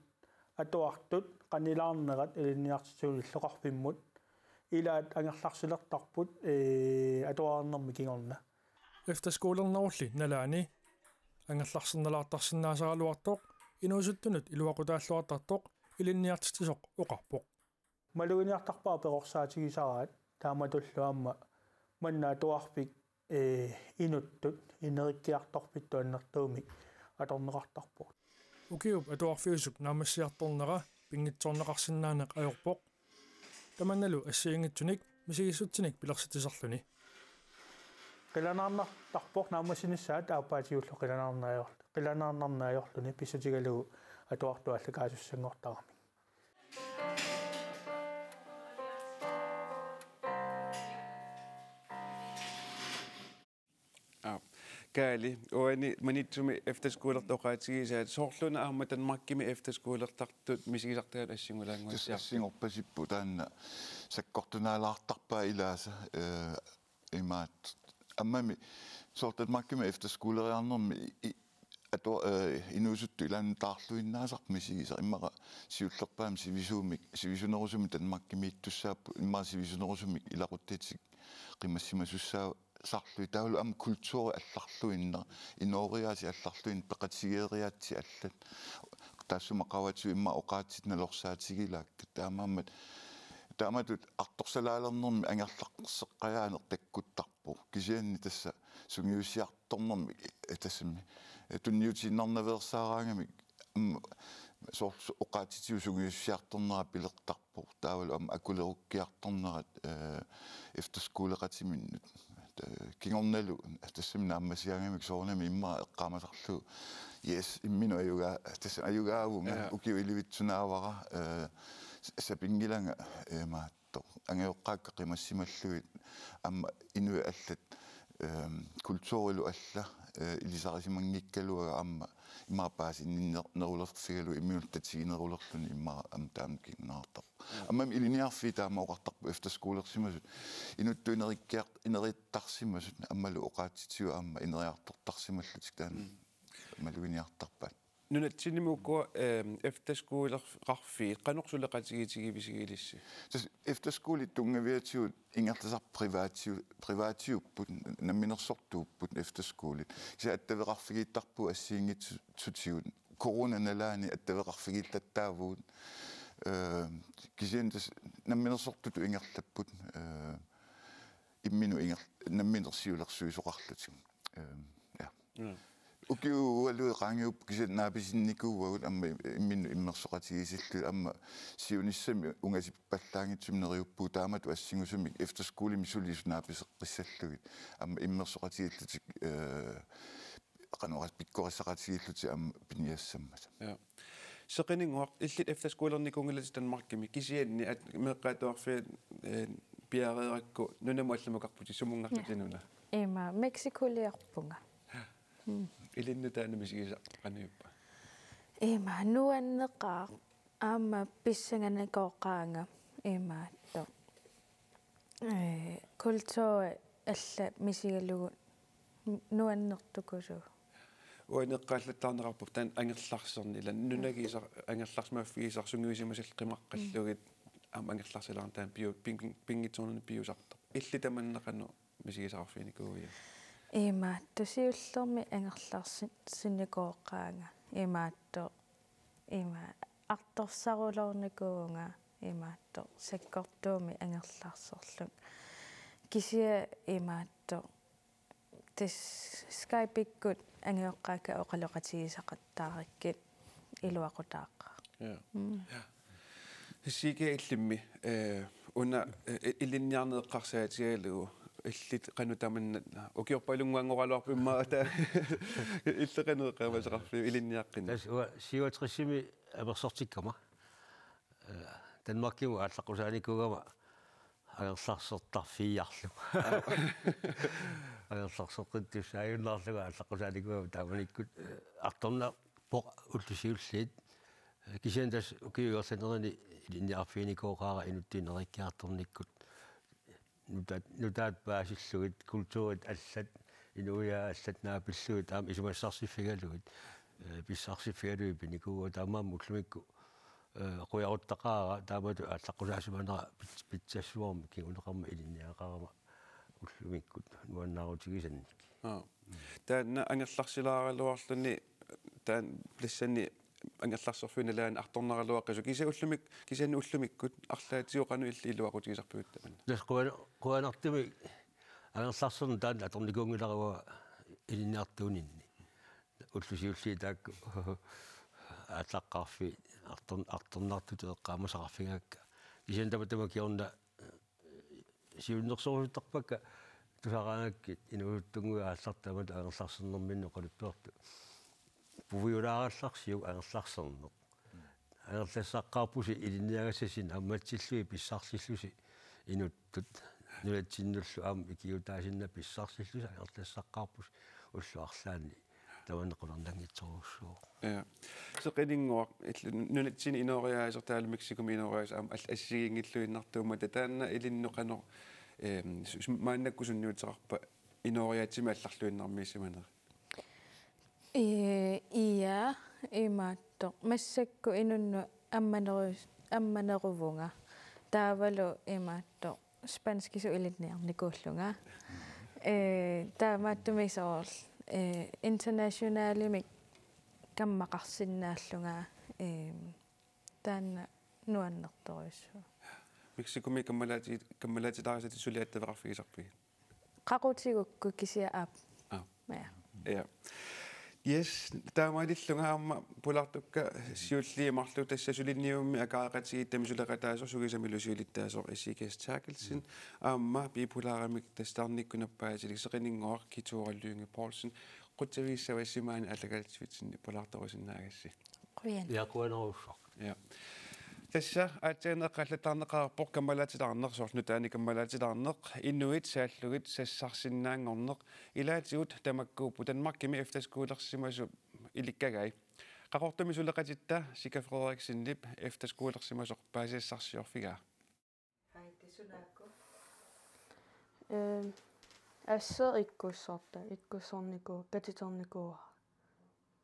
atuartut qanilaarnerat ilinniartitsisunut illoqarfimmut ilaat angerlarsilertarput, ee, atuarnermi kingorna. Efterskolernerulli nalaani angerlarsernalaartarsinnaasaraluartoq, inuusuttunut iluaqutaalluartartoq ilinniartitsisoq oqarpoq. Maluginiartarpara perorsaatigisaraat, taamatullu aamma manna atuarfik, ee, inuttut inerikkiartorfittut annertuumik atorneqartarpoq. Ukiup atuarfiusup naammassiartornera pinngitsoorneqarsinnaaneq ajorpoq. Tamannalu assigiinngitsunik misigissutsinik pilersitsisarluni. Qilanaarnartarpoq naammassinissaat aappaatigullu qilanaarnaajoorlu-, qilanaarnarnaajoorluni pissutigalugu atuartut allakaasussanngortaramik. Aa, Kaali, uani Maniitsumi efterskolertut oqaatigisaat, soorluuna aamma Danmarkimi efterskolertartut misigisartagaat assingulaannguatsiarpit? Tassa assingorpasipput taanna sakkortunaalaartarpaat ilaasa, eh, imaat. Aammami soorlu Danmarkimi efterskoleriarnermi i-, i-, atu-, eh, inuusuttut ilaanni taarluinnaasarput misigisaq. Immaqa siullerpaamik sivisuumik, sivisunerusumik Danmarkimiittussaapput, immaqa sivisunerusumik ilaquttatik qimassimasussaa- sarlugit taavalu aamma kulturi allarluinnaq, inooriaatsit allarluinnaq, peqatigeeriaatsit allat. Taassuma qavatsigu immaqa oqaatsit nalorsaatigilaakkat. Taamaammat taamatut artorsalaalernermi angerlarseqqajaaneq takkuttarpoq. Kisianni tassa sungiussiartornermi, eh, tassami, eh, tunniutiinnarnaveersaaraangamik, mm, soorlu oqaatsitigut sungiussiartornerat pilertarpoq. Taavalu aamma akulerukkiartornerat, eh, efterskoleqatiminnut. Eh, kingornalu tassami naammassigaangamik soorunami immaqa eqqaamasarlugu: Yes, imminut ajugaa-, tassa ajugaavunga, ja, ukiut ilivitsut naavara, eh, s-, sapinngilanga, eh, imaattoq. Angajoqqaakka qimassimallugit aamma inuit allat, ehm, kulturilu alla, eh, ilisarisimanngikkaluagut aamma immaqa paasinninner-, nerulerfigalugu imminullu tatiginerulerluni immaqa aamma taama kinguneqartarpoq. Aammami ilinniarfiit taama oqartarput efterskolersimasut. Inuttut inerikkiart-, inerittarsimasut aammalu oqaatsitigut aamma ineriartortarsimallutik taanna. Mm. Maluginiartarpaat. Nunatsinni ukua, ehm, efterskoleqarfiit qanoq suleqatigiitigivisigilissi? Tassa efterskolit tunngaviatigut ingerlasarput privatiu-, privatiupput, namminersortuupput efterskolit. Kisianni attaveqarfigiittarpugut assigiinngitsu-, -sutigut. Coronanalaani attaveqarfigiillattaavugut. Eh, kisianni tassa namminersortutut ingerlapput, eh, imminut inger-, nammineq siulersuisoqarlutik. Eh, ja. Mm. Ukiualuit qaangiupput kisianni naapisinnikuuagut aamma imminut immersoqatigiissillugit aamma siunissami ungasippallaanngitsumik neriuppugut taamatut assingusumik efterskolimi sulisut naapiseqqissallugit aamma immersoqatigiillutik, eh, qanoq oqassaanga pikkorissaqatigiillutik aamma piniassammata. Ja. Seqineq-uaq illit efterskolernikuunngilatit Danmarkimi kisianni at-, meeqqat atuarfiat, eh, piareerakku nunamut allamukarputit, sumunngarlutit? Ja. Nuna? Ima, Mexicoliorpunga. Mm. Ilinnut taanna misigisaq qanoq ippa? Ima, nuanneqaaq. Aamma pissanganikooqaanga imaattoq. Eh, kulturi alla misigalugu nu-, nuannertukusuuvoq. Uani eqqaallattaarneqarpoq taanna angerlarserneq, ila nunagisaq angerlarsimaffigisaq sungiusimasallu qimaqqallugit, mm, aamma angerlarsilaarneq taanna piu-, pin-, pinngitsoornani piusartoq. Illit tamanna qanoq misigisaqarfiginikuuiuk? Imaattoq siullermik angerlarsi-, sinnikuoqaanga imaattoq. Ima artorsaruloornikuuvunga imaattoq sakkortuumik angerlarserlunga. Kisianni imaattoq tassa Skype-ikkut angajoqqaakka oqaloqatigisaqattaarakkit iluaqutaaqqaarput. Ja. Mm. Ja. Sigge, illimmi, eh, una, eh, ilinniarneq eqqarsaatigalugu, illit qanoq tamanna, ukiorpaalunnguanngoraluarpoq immaqa taava, illit qanoq eqqaamasaqarpiuk ilinniaqqinni? Tassa uanga syvogtresimi amersortikkama, eh, Danmarkimut aallaqqusaanikuugama angerlarsertarfiiarlugu. Angerlarseqqittussaajunnaarlugu aallaqqusaanikuugama taamanikkut, eh, artornarpoq ullut siulliit. Eh, kisianni tassa ukiup ingerlanerani ilinniarfiginikooqaara inuttut inerikkiartornikkut. Nutaat, nutaat paasillugit, kulturit allat, inuiaat allat naapillugit, aamma isumassarsiffigalugit, eh, pissarsiffigalugit pinikuuagut, taamaammat ullumikkut, eh, qujaruttaqaara, taamatut aallaqqusaasimanera pits-, pitsassuarmik kinguneqarmat ilinniagaqarama ullumikkut nuannaarutigisannik. Aa. Taanna angerlarsilaaraluarluni taanna plassanni angerlarserfiup nalaani artornaraluaqisoq kisianni ullumik-, kisianni ullumikkut arlaatigut qanoq illit iluaqutigisarpiuk tamanna? Tassa qujan-, qujanartumik angerlarserneq taanna atornikuunngilara uanga ilinniartuuninni. Ullut siulliit taakku aallaqqaarfiit artor-, artornartutut eqqaamasaqarfigaakka. Kisianni tamatuma kingorna siunnersorusuttarpakka tusaraangakkit inuusuttunnguit aallartut taamatut angerlarsernerminni oqaluttuartut. Puiulaarallarsiuk angerlarserneq. Angerlassaqqaarpusi ilinniagassasi naammatsillugit pissarsillusi inuttut nunatsinnullu aamma ikiuutaasinnaa pissarsillusi angerlassaqqaarpusi ullut arlaanni tamanna qularnanngitsorujussuuvoq. Ja. Seqininnguaq illu nunatsinni inooriaasertaa Mexicomut inooriaaseq aamma al-, assigiinngilluinnartuummata taanna ilinnut qanoq, ehm, su-, su-, maannakkut sunniuteqarpa inooriaatsimik allarluinnarmiissimaneri? Ee, ia, imaattoq. Massakkut inunnut ammaneru-, ammaneruvunga. Taavalu imaattoq. Spanskisut ilinniarnikuullunga. Ee, taamaattumik soorlu, ee, internationalimik kammaqarsinnaallunga, ee, taanna nuannertorujussuuvoq. Mexicomi kammalaati-, kammalaatitaarisat suli attaveqarfigisarpigit? Qaqutigukku kisianni aap. Aa. Ja. Ja. Yes, taamaalillunga aamma pulaartukka siulliit marluk tassa suliniummik akaareqatigiit Tami suleqataasoq sugisamilu siulittaasoq Ezekias Terkelsen, aamma bipolarimik tassa tarnikkut nappaatilik Seqininnguaq Kituora Lynge Poulsen, qutsavissavassi maani aallakaatitsivitsinni pulaartorisinnaagassi. Qujan. Ja, qujanarsuaq. Ja. Tassa aatsaannguaq eqqaallattaarneqareerpoq kammalaatitaarneq, soorlu nutaanik kammalaatitaarneq, inuit saallugit sassarsinnaanngorneq, ilaatigut tamakkuupput Danmarkimi efterskolersimasut ilikkagai. Qaqortumi suleqatitta Sika Frederiksenip efterskolersimasoq paasisassarsiorfigaa. Hej, det er Sunako. Øhm, asseq ikkussorta, ikkussornikuuara, katiternikuuara.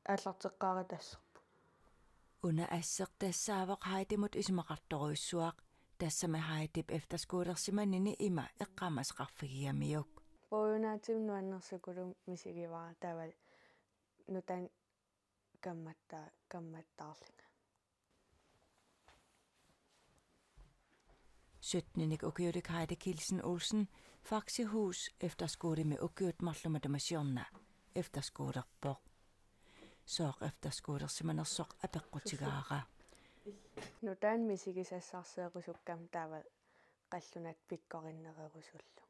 Aallarteqqaaratasserput. Una asseq tassaavoq Heidimut isumaqartorujussuaq. Tassami Heidip efterskolersimanini ima eqqaamasaqarfigigamiuk. Puiunaatsimik nuannersukuluk misigivara taavalu nutaamik kammatta-, kammattaarlunga. Syttenik ukiulik Heidi Kielsen Olsen, Faxehus Efterskolemi ukiut marluk matuma siorna efterskolerpoq. Sooq efterskolersimanersoq apeqqutigaara. Nutaanik misigisassarsiorusukkamik taava qallunaatut pikkorinnerusullunga.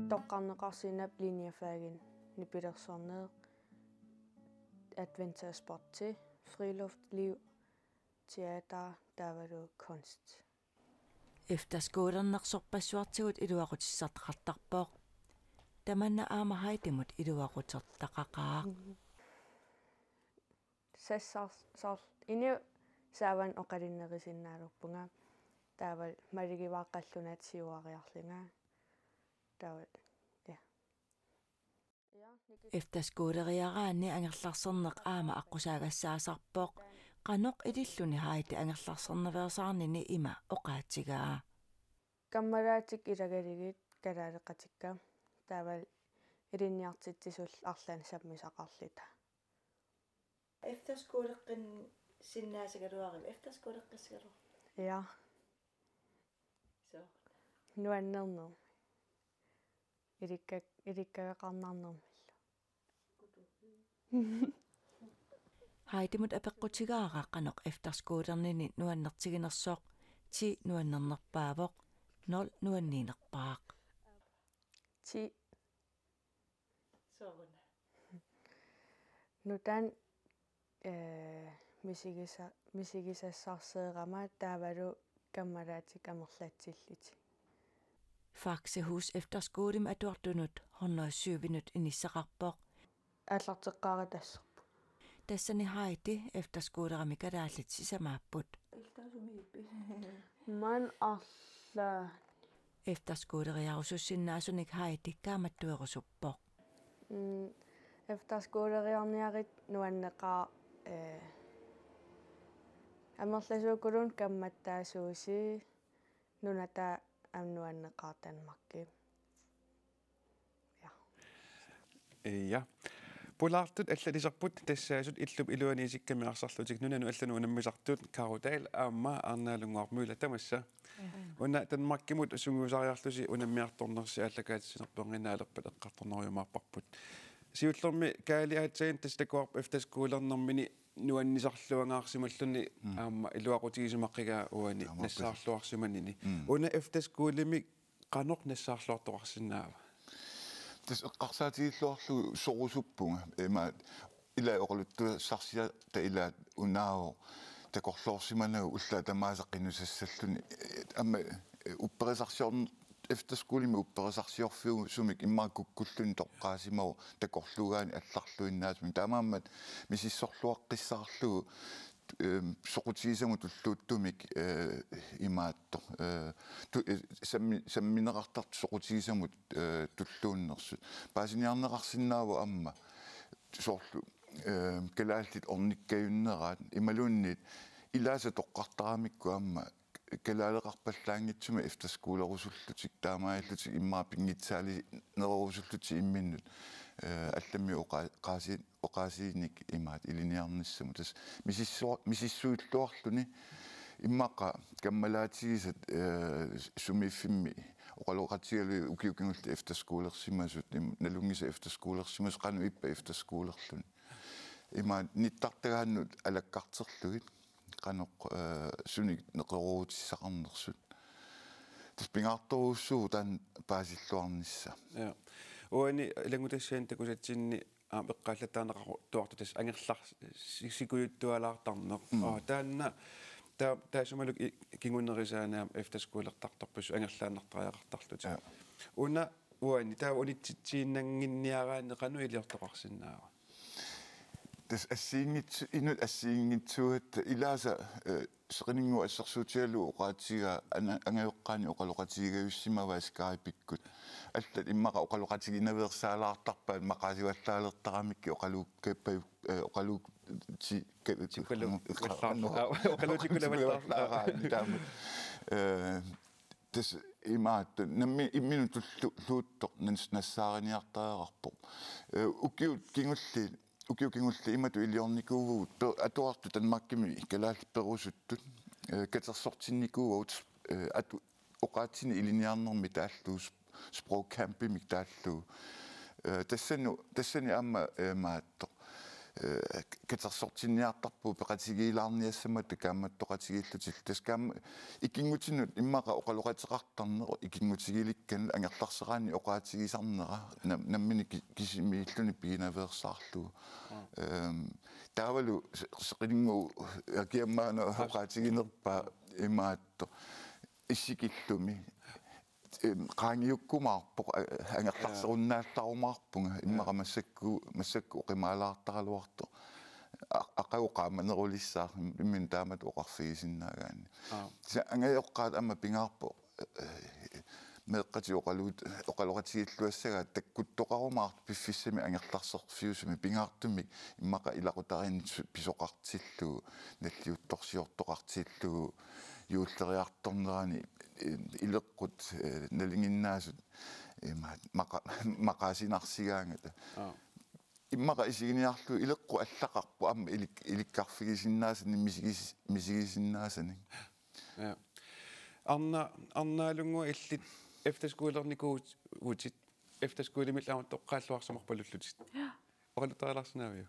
Toqqarneqarsinnaapput linjefaginik nipilersorneq, adventure sporti, friluftsliv, teater, taavalu kunst. Efterskolerneq sorpassuartigut iluaqutissartaqartarpoq. Tamanna aamma Heidimut iluaqutertaqaqaaq. Sassar-, soorlu inuit saavani oqalunnerisinnaalerpunga. Taava malugivara qallunaatut siuariarlunga. Taava, ja. Efterskoleriaraanni angerlarserneq aamma aqqusaagassaasarpoq. Qanoq ililluni Heidi angerlarsernaveersaarnini ima oqaatigaa. Kammalaatikka ilagalugit kalaaleqatikka taavalu ilinniartitsisullu arlaannik sammisaqarluta. Efterskoleqqissinnaasagaluaruk, efterskoleqqissagaluaruk. Ja. Soo. Nuannernermi. Ilikka-, ilikkagaqarnarnermillu. Heidimut apeqqutigaara qanoq efterskolernini nuannertiginersoq. Ti nuannernerpaavoq, nul nuanniinerpaaq. Ti. Sooruna? Nutaanik, eh, misigisa-, misigisassarsiorama taavalu kammalaatikka amerlatsillutik. Faxehus Efterskolemi atuartunut hundrede syvinut inissaqarpoq. Aallarteqqaaratasserput. Tassani Heidi efterskolerimik kalaallit sisamaapput. Iltaasumiippi. Maani arlaanni. Efterskoleriarusussinnaasunik Heidi kaammattuerusuppoq. Mm, efterskoleriarniarit nuanneqaaq, eh, amerlasuukuluunniit kammattaasuusi, nunataa aamma nuanneqaaq Danmarkimi. Ja. Ja. Pulaartut allat iserput tassaasut illup iluani isikkami arsarlutik nunanut allanut unammisartut Karo Dahl aamma Arnalunguaq Møller, tamassa. Una Danmarkimut sungiusariarlusi unammiartornersi aallakaatitsinerpit aalajangersinnaalerpat eqqartornerujumaarparput. Siullermik Kaali aatsaat tassa takuarput efterskolernermini nuannisarluangaarsimalluni aamma iluaqutigisimaqigaa uani nassaarluarsimanini. Una efterskolimik qanoq nassaarluartoqarsinnaava? Tassa eqqarsaatigilluarlugu sorusuppunga. Ima ilaa oqaluttuassarsiata ilaa unaavoq takorloorsimanagu ullaaq tamaasa qinusassalluni. Aamma upperisarsiorn-, efterskolimi upperisarsiorfiusumik immaqa kukkulluni toqqaasimavoq takorluugaanni allarluinnaasumik. Taamaammat misissorluaqqissaarlugu, ehm, soqutigisamut tulluuttumik, eh, imaattoq. Eh, tu-, eh, sammi-, sammineqartartut soqutigisamut, eh, tulluunnersut. Paasiniarneqarsinnaavoq aamma soorlu, eh, kalaallit ornikkajunneraat imaluunniit ilaasa toqqartaramikku aamma kalaaleqarpallaanngitsumik efterskolerusullutik taamaalillutik immaqa pinngitsaalinerusullutik imminnut, eh, allammi oqa-, oqaasi-, oqaasiinik imaat ilinniarnissamut. Tassa misissua-, misissuilluarluni immaqa kammalaatigisat, eh, sumiiffimmi oqaloqatigalugit ukiut kingulliit efterskolersimasut, im-, nalunngisat efterskolersimasut, qanoq ippa efterskolerluni. Imaat nittartagaannut alakkarterlugit qanoq, eh, sunik neqeroorutissaqarnersut. Tassa pingaartorujussuuvoq taanna paasilluarnissaa. Ja. Uani ilanngutassiaani takusatsinni aamma eqqaallattaarneqartuartoq tassa angerlar-, si-, sikujuttualaartarneq. Mm. Aa, taanna, taa-, taassumalu i-, kingunerisaani aamma efterskolertartorpassuit angerlaannartariaqartarlutik. Ja. Una uani taava unitsitsiinnannginniaraanni qanoq iliortoqarsinnaava? Tassa assigiinngitsu-, inuk assigiinngitsuugatta ilaasa, eh, seqinninnguup assersuutigalugu oqaatigaa ana-, angajoqqaani oqaloqatigigajussimavaat Skype-ikkut. Allat immaqa oqaloqatiginaveersaalaartarpaat maqaasivallaaleqattaaramikkit oqaluukkappa-, eh, oqaluutsi-, ka-, Tikkalu-, qa-, qa-, aa, oqaluutikkulavallaarluni. Oqaluutikkulavallaarluni taama. Eh, tassa imaattoq nammi-, imminut tullu-, luuttoq nas-, nassaariniartariaqarpoq. Eh, ukiut kingulliit, ukiut kingulliit imatut iliornikuuvugut pe-, atuartut Danmarkimi kalaallit perusuttut, eh, katersortinnikuuvugut, eh, atu-, oqaatsinik ilinniarnermik taallugu sp-, sprogcampimik taallugu. Eh, tassani, tassani aamma, eh, imaattoq. Eh, katersortinniartarpugut peqatigiilaarniassammata kaammattoqatigiillutillu. Tassa kaamma ikinngutinut immaqa oqaloqateqartarneq ikinngutigilikkanik angerlarseraanni oqaatigisarnera nam-, nammineq ki-, kisimiilluni piginaveersaarlugu. Mm. Ehm, taavalu se-, seqinninnguup akiammaana Aap. Oqaatiginerpaaq imaattoq. Isikillumi. Em, qaangiukkumaarpoq, a-, angerlarserunnaallarumaarpunga, immaqa Ja. massakku-, massakkut oqimaalaartaraluartoq. A-, aqagu qaamanerulissaaq, im-, imminut taamatut oqarfigisinnaagaanni. Aap. Tassa angajoqqaat aamma pingaarpoq, eh, meeqqatik oqaluut-, oqaloqatigiilluassagaat takkuttoqarumaartut piffissami angerlarserfiusumi pingaartumik immaqa ilaqutariinnut su-, pisoqartillugu, nalliuttorsiortoqartillugu, juulleriartornerani, eh, ileqqut, eh, nalinginnaasut, eh, ma-, maqa-, maqaasinarsigaangata. Aap. Immaqa isiginiarlugu ileqqut allaqarpoq aamma ilik-, ilikkarfigisinnaasanik misigis-, misigisinnaasanik. Ja. Arna-, Arnalunguaq, illit efterskolernikuuvutit, efterskolimik aamma toqqaalluarsimarpalullutit. Ja. Oqaluttuarilaarsinnaaviuk?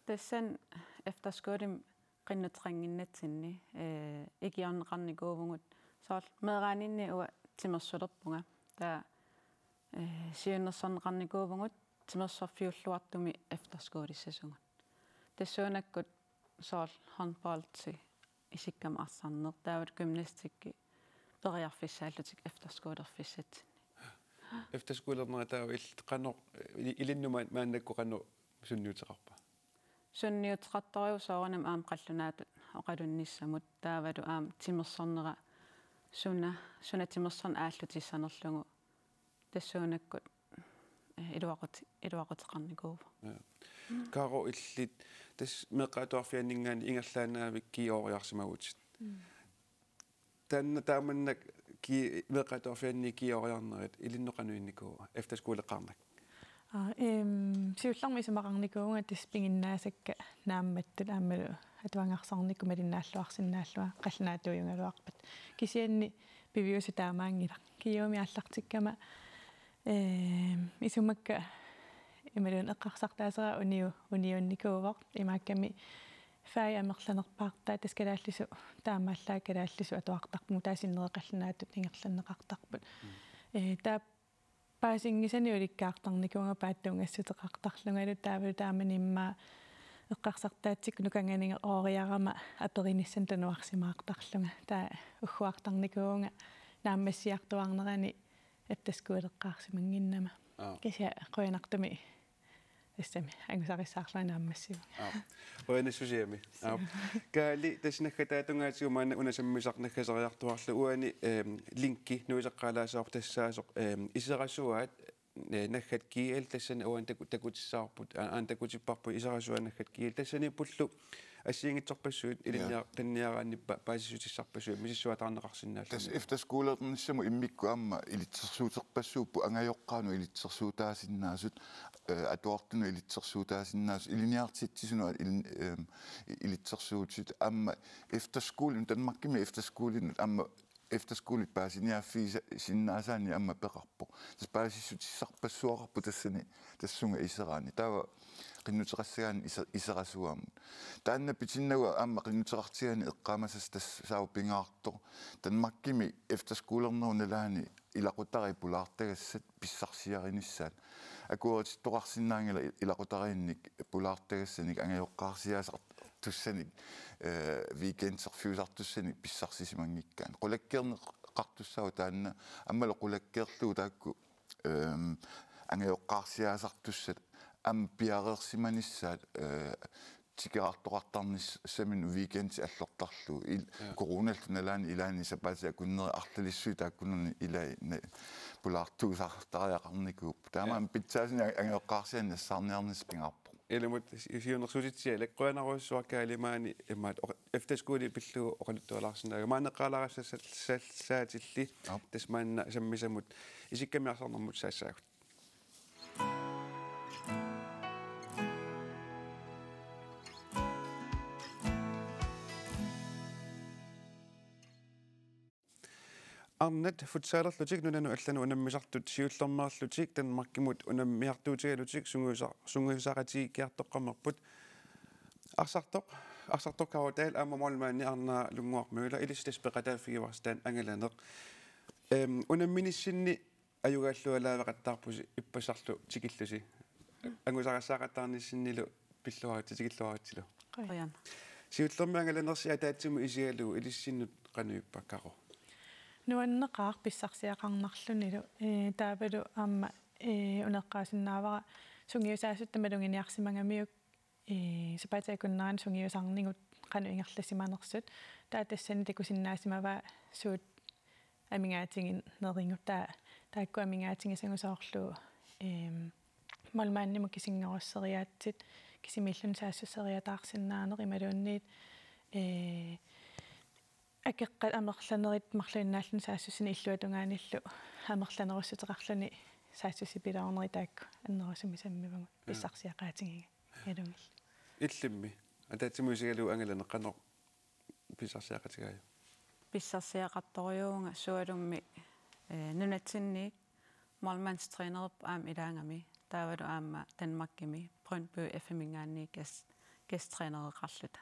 Tassani efterskolimi qinnuteqannginnatsinni, eh, ikiorneqarnikuuvugut, soorlu meeraaninni uanga timersulerpunga. Taava, eh, siunnersorneqarnikuuvugut timersorfiulluartumik efterskolissasugut. Tassuunakkut soorlu håndboldi isikkami arsarneq, taava gymnastikki periarfissaallutik efterskolerfissatsinni. Efterskolernerit taava illit qanoq, i-, ilinnut ma-, maannakkut qanoq sunniuteqarpa? Sunniuteqartorujuuvoq soorunami aamma qallunaatut oqalunnissamut, taavalu aamma timersornera suna, suna timersorneq aallutissanerlugu tassuunakkut, eh, iluaqut-, iluaquteqarnikuuvoq. Ja. Karo, illit tassa meeqqat atuarfianninngaanniit ingerlaannavik GU-riarsimavutit. Mm. Taanna taamannak ki-, meeqqat atuarfianniit GU-riarnerit ilinnut qanoq innikuua efterskoleqarnak? Ehm, siullermik isumaqarnikuuvunga tassa piginnaasakka naammattut aammalu atuagarsarnikkut malinnaalluarsinnaallunga qallunaatuujugaluarpat. Kisianni piviusoq taamaanngilaq. Kiumi aallartikkama, ehm, isumakka imaluunniit eqqarsartaasera uniu-, uniunnikuuvoq imaakkami fagit amerlanerpaartaat tassa kalaallisut taamaallaat kalaallisut atuartarput taava sinneri qallunaatut ingerlanneqartarput. Mm. Eh, taava paasinngisanik ulikkaartarnikuuvunga paatsuungassuteqartarlungalu taavalu taamani immaqa eqqarsartaatsikkut nukanganinngooriarama aperinissamut tunuarsimaartarlunga. Taava ugguartarnikuuvunga naammassiartuaarnerani efterskoleqqaarsimannginnama. Aap. Kisianni qujanartumik tassami angusarissaarlunga naammassivunga. Aap. Qujanassusiami. Aap. Kaali, tassa naggataata tungaatigut maanna una sammisaq naggaseriartuarlugu uani, ehm, linki nuiseqqaalaassavarput tassaasoq, ehm, iserasuaat, eh, naggat G L tassani uani taku-, takutissavarput, a-, aana takutipparput iserasuaat naggat G L tassaniippullu assigiinngitsorpassuit ilinniar-, ilinniaraanni pa-, paasissutissarpassuit misissuataarneqarsinnaalluni. Tassa efterskolernissamut immikkut aamma ilitsersuuterpassuupput angajoqqaanut ilitsersuutaasinnaasut, eh, atuartunut ilitsersuutaasinnaasut, ilinniartitsisunut ilin-, ehm, i-, ilitsersuutit aamma efterskolinut, Danmarkimi efterskolinut aamma efterskolit paasiniaaffiisa-, sinnaasaanni aamma peqarpoq. Tassa paasissutissarpassuaqarpoq tassani tassunga iseraani. Taava qinnuteqassagaanni ise-, iserasuaammut. Taanna pitinnagu aamma qinnuteqartigaanni eqqaamasassaq tassaavoq pingaartoq. Danmarkimi efterskolernerup nalaani ilaqutariit pulaartagassat pissarsiarinissaat. Akueritittoqarsinnaanngilaq ilaqutariinnik pulaartagassanik angajoqqaarsiaasartussanik, eh, weekenderfiusartussanik pissarsisimanngikkaanni. Qulakkeerneqartussaavoq taanna aammalu qulakkeerlugu taakku, ehm, angajoqqaarsiaasartussat aamma piareersimanissaat, eh, tikeraartoqartarnissaminut weekendit allortarlugu. Il-, ja, coronallu nalaani ilaanni sapaatip akunneri arlalissuit taakkunani ilai ne-, pulaartuusartariaqarnikuupput. Taamaammat, ja, pitsaasumik angajoqqaarsianik nassaarniarnissaq pingaarpoq. Ilumut si-, siunnersuutitsialak qujanarujussuaq Kaali maani imaattoq oq-, efterskoli pillugu oqaluttualaarsinnaavutit. Maanna eqqaalaarissassaatilli, aap, tassa maanna sammisamut isikkamiarsarnermut saassaagut. Arnat futsalerlutik nunanut allanut unammisartut siullermeerlutik Danmarkimut unammiartuutigalutik sungiusa-, sungiusaqatigiikkiartoqqammerput. Arsartoq, Arsartoq Karo Dahl aamma målmandi Arnaa Lundgaard Møller, ilissi tassa peqataaffigivarsi taanna angalaneq. Ehm, unamminissinni ajugaallualaaveqattaarpusi ippassarlu tikillusi. Angusaqassaaqattaarnissinnilu pilluaritsi, tikilluaritsilu. Qujan. Qujan. Siullermik angalanersi ataatsimut isigalugu ilissinnut qanoq ippa, Karo? Nuanneqaaq pissarsiaqarnarlunilu, ee, taavalu aamma, ee, una eqqaasinnaavara sungiusaasutta maluginiarsimagamiuk, ee, sapaatip akunnerani sungiusarnigut qanoq ingerlasimanersut. Taava tassani takusinnaasimavaa suut amigaatiginerigut, taava taakku amigaatigisagut soorlu, ehm, målmandimut kisinngorusseriaatsit, kisimiilluni saassusseriataarsinnaaneq imaluunniit, ee, akeqqat amerlanerit marluinnaalluni saassussineq illuatungaanillu amerlanerussuteqarluni saassussipiloornerit taakku annerusumik sammivagut. Ja. Pissarsiaqaatigigalugillu. Illimmi ataatsimut isigalugu angalaneq qanoq pissarsiaqatigaajuk? Pissarsiaqartorujuuvunga sualummik, eh, nunatsinniit målmandstrænerup aamma ilaagami. Taavalu aamma Danmarkimi Brøndby F M-ingaanniit gæst-, gæsttrænereqarluta.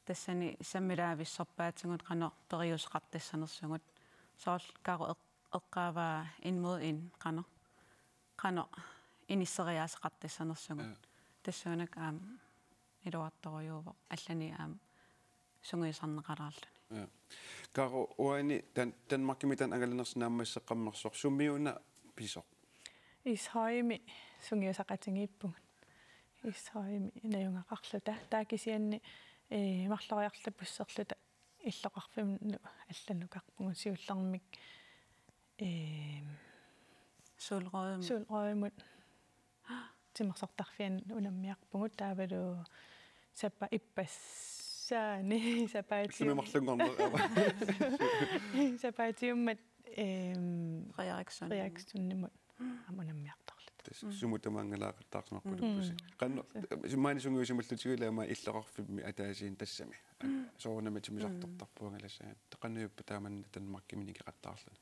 Tassani sammilaavissorpaatigut qanoq periuseqartassanersugut. Soorlu Karo eq-, eqqaavaa en mod en qanoq. Qanoq inisseriaaseqartassanersugut. Ja. Tassuunakkut aamma iluartorujuuvoq allani aamma sungiusarneqalaarluni. Ja. Karo, uani Dan-, Danmarkimi taanna angalanersi naammasseqqammersoq sumiuna pisoq? Ishøjemi sungiusaqatigiippugut. Ishøjemi najugaqarluta. Taava kisianni, ee, marloriarluta busserluta illoqarfinnut allanukarpugut siullermik, ee, Solrødimut. Solrødimut. Timersortarfiani unammiarpugut taavalu sapa-, ippassaani sapaati-, Sumi marlunngorneq? Sapaatiummat, ehm, Frederikssund. Frederikssundimut aamma unammiartorluta. Tassa sumut tamaat angalaaqattaarsimarpuluppusi. Qanoq maani sungiusimallutigu ilaa maani illoqarfimmi ataasiinnaq tassami. Soorunami timmisartortarpugut angalassagaanni. Qanoq ippa taamanna Danmarkimi nikeqattaarluni?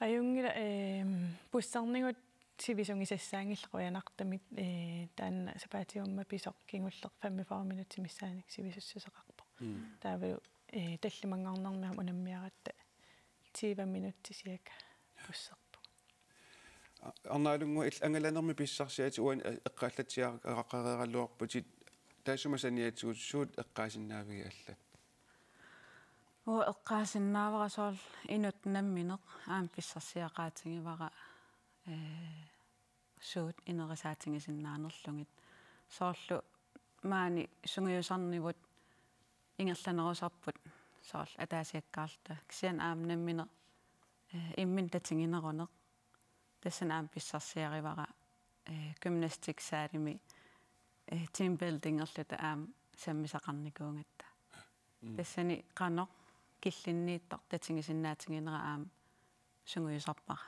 Ajunngilaq, ehm, bussernigut sivisugisassaanngillat qujanartumik, eh, taanna sapaatip aamma pisoq kingulleq femogfyrre minutsit missaannik sivisussuseqarpoq. Mm. Taavalu, eh, tallimanngornermi aamma unammiaratta tyve minutsit cirka busserpugut. A-, Arnaalunnguaq, il-, angalanermi pissarsiatit uani e-, eqqaallatsiaqaqareeraluarputit, taassuma saniatigut suut eqqaasinnaaviuk allat? Uanga eqqaasinnaavara soorlu inuk nammineq aamma pissarsiaqaatigivara, ee, suut ineriartortigisinnaanerlugit. Soorlu maani sungiusarnivut ingerlanerusarput soorlu ataasiakkaarluta. Kisianni aamma nammineq, ee, imminut tatigineruneq. Tassani aamma pissarsiarivara, ee, gymnastiksalimi, ee, teambuildingerluta aamma sammisaqarnikuugatta. Mm. Tassani qanoq killinniittoq tatigisinnaatiginera aamma sungiusarpara.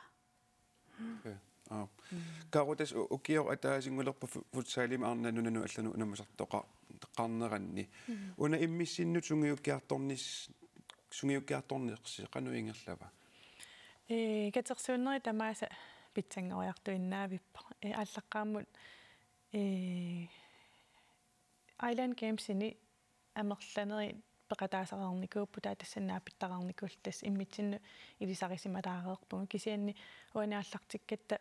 Okay. Aap. Mm. Kaaru, tassa u-, ukioq ataasinngulerpoq fu-, futsalimi arnanut nunanut allanut unammisartoqarneranni. Mm. Una immissinnut sungiukkiartornis-, sungiukkiartornersi qanoq ingerlava? Ee, katersuunnerit tamaasa pitsanngoriartuinnaavippoq. Ee, aallaqqaammut, ee, Island Gamesini amerlanerit peqataasareernikuupput, taava tassani naapittareernikuulluta, tassa immitsinnut ilisarisimalaareerpugut. Kisianni uani aallartikkatta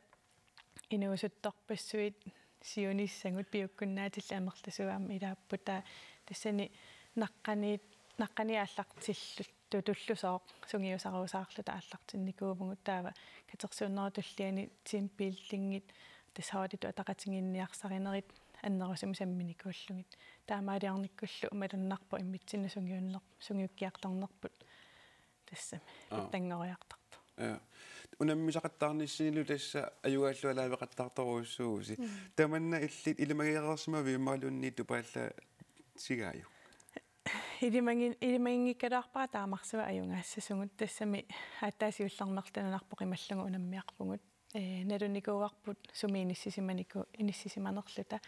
inuusuttorpassuit siunissagut piukkunnaatillit amerlasuut aamma ilaapput, taava tassani naqqani-, naqqaniit aallartilluta tutullusooq sungiusarusaarluta aallartinnikuuvugut, taava katersuunnerup tulliani teambuildingit tassa holditut ataqatigiinniarsarinerit annerusumik samminikuullugit. Taamaaliornikkullu malunnarpoq immitsinnut sungiunner-, sungiukkiartornerput tassami. Aap. Pitsanngoriartartoq. Ja. Unammisaqattaarnissanilu tassa ajugaallualaaveqattaartorujussuuvusi. Mm. Tamanna illit ilimagereersimaviuk imaluunniit tupaallatigaajuk? Ilimagi-, ilimaginngikkaluarpara taamarsuaq ajugaassasugut, tassami aatsaat siullermeerluta nunarput qimallugu unammiarpugut. Ee, nalunikuuarput sumi inissisimaniku-, inissisimanerluta.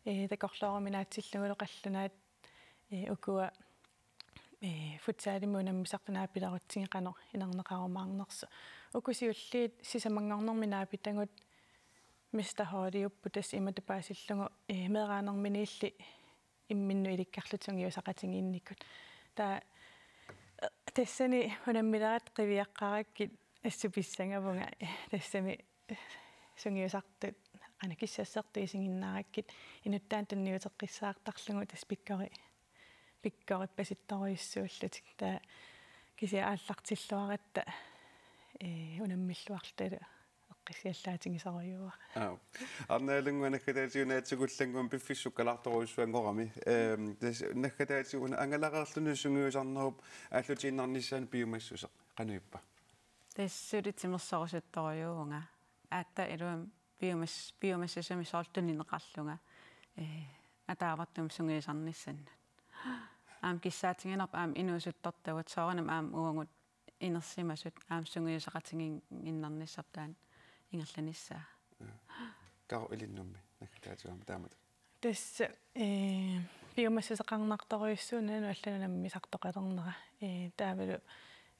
Ee, takorlooruminaatsillugulu qallunaat, ee, ukua, ee, futsalimi unammisartut naapilerutsigit qanoq inerneqarumaarnersoq. Uku siulliit sisamanngornermi naapitagut mesterholdiupput, tassa imatut paasillugu, ee, meeraanerminiilli imminnut ilikkarluta sungiusaqatigiinnikkut. Taava, eh, tassani unammileratta qiviaqqarakkit assut pissangavunga, eh, tassami, eh, sungiusartut, qanoq, kissassertut isiginnaarakkit inuttaanut tunniuteqqissaartarlugu tassa pikkori-, pikkorippasittorujussuullutik. Taava kisianni aallartilluaratta, eh, unammilluarlutalu eqqissiallaatigisorujuuara. Aap. Arnaalunnguaq, naggataatigut naatsumik ullannguamik piffissaq sukkalaartorujussuanngorami. Ehm, tassa naggataatigut una angalareerluni sungiusarnerup aallutiinnarnissaanut piumassuseq qanoq ippa? Tassa suli timersorusuttorujuuvunga. Aatsaat iluamik piumas-, piumassusumik soorlu tunineqarlunga, ee, ataavartumik sungiusarnissannut. Aamma kissaatiginerput aamma inuusuttortagut, soorunami aamma uagut inersimasut aamma sungiusaqatigiinnarnissarput taanna ingerlanissaa. Ja. Kaaru, ilinnummi naggataatigut aamma taamatut. Tassa, eh, piumassuseqarnartorujussuuvoq nunanut allanut unammisartoqalernera. Eh, taavalu,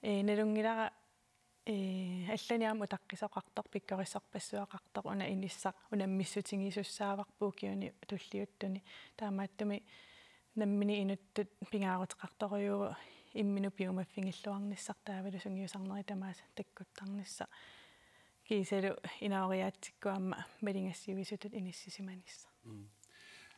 eh, nalunngilara, eh, allanik aamma utaqqisoqartoq, pikkorissorpassuaqartoq, una inissaq unammissutigisussaavara ukiuni tulliuttuni. Taamaattumik nammineq inuttut pingaaruteqartorujuuvoq imminut piumaffigilluarnissaq, taavalu sungiusarnerit tamaasa takkuttarnissaq. Kiisalu inooriaatsikkut aamma maligassiuisutut inissisimanissaq. Mm.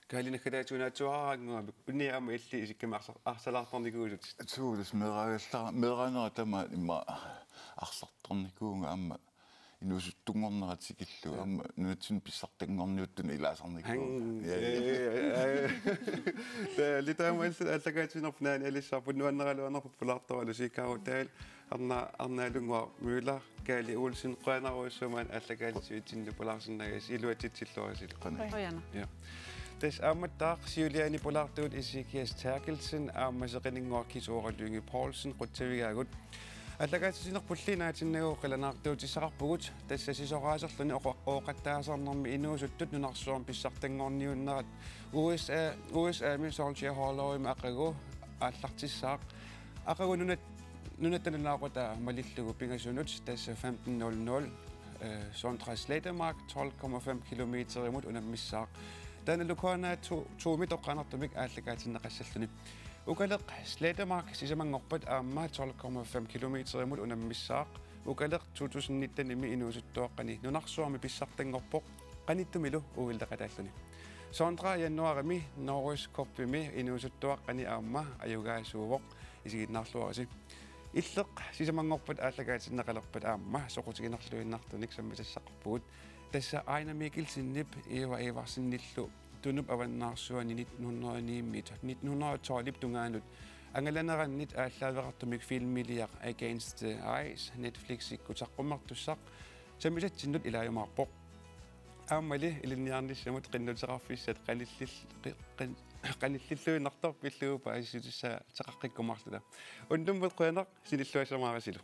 Kaali, naggataatigut naatsuaraannguamik, unnia aamma illit isikkamik arsar-, arsalaartornikuusutit. Suu, tassa meeraagallara, meeraanera tamaat immaqa arsartornikuuvunga aamma inuusuttunngornera tikillugu, aamma nunatsinni pissartanngorniuttuni ilaasarnikuuvunga. Ang. Ja, ja. Ja, ja, ja. Taava illit taama illit aallakaatitsinerput naani alisarput, nuanneraluarnerput pulaartoralusi, Kaaru. Taava Arna-, Arnaalunnguaq Møller, Kaali Olsen, qujanarujussuaq maani aallakaatitsivitsinnut pulaarsinnaagassi, iluatsitsilluarisi. Qujanaq. Qujanaq. Ja. Tassa aammattaaq siuliani pulaartugut Ezekias Terkelsen aamma seqinninnguaq Kis Ora Lynge Poulsen qutsavigaagut. Aallakaatitsinerpulli naatinnagu qilanaartuutissaqarpugut, tassa sisoraaserluni oqo-, ooqattaasarnermi inuusuttut nunarsuarmi pissartanngorniunnerat. U S A, U S A-mi Soldier Hollow-imi aqagu aallartissaaq. Aqagu nunat-, nunatta nunaqqutaa malillugu pingasunut, tassa femten nul nul, øh, Sondre Slettemark tolv komma fem kilometerimut unammissaaq. Taanna Locarnaa to, to-mi toqqaannartumik aallakaatinneqassalluni. Ukaleq Slettemark sisamanngorpat aamma tolv komma fem kilometerimut unammissaaq. Ukaleq to tusind nitten-imi inuusuttuaqqani nunarsuarmi pissartanngorpoq, qanittumilu uilleqataalluni. Sondre januaarimi Norris Cup-imi inuusuttuaqqani aamma ajugaasuuvoq, isiginnaarluarisi. Illeq sisamanngorpat aallakaatinneqalerpat aamma soqutiginarluinnartunik sammisassaqarpugut. Tassa Ejnar Mikkelsenip Eva Iversenillu Tunup Avannaarsuani nitten hundrede ni-mit, nitten hundrede tolv-ip tungaanut angalanerannit aallaaveqartumik filmiliaq Against the Ice Netflixikkut saqqummertussaq sammisatsinnut ilaajumaarpoq. Aammali ilinniarnissamut qinnuteqarfissat qanillil-, qi-, qin-, qanillilluinnartoq pillugu paasissutissaateqaqqikkumaarluta. Unnummut qujanaq, sinilluassamaarisilu.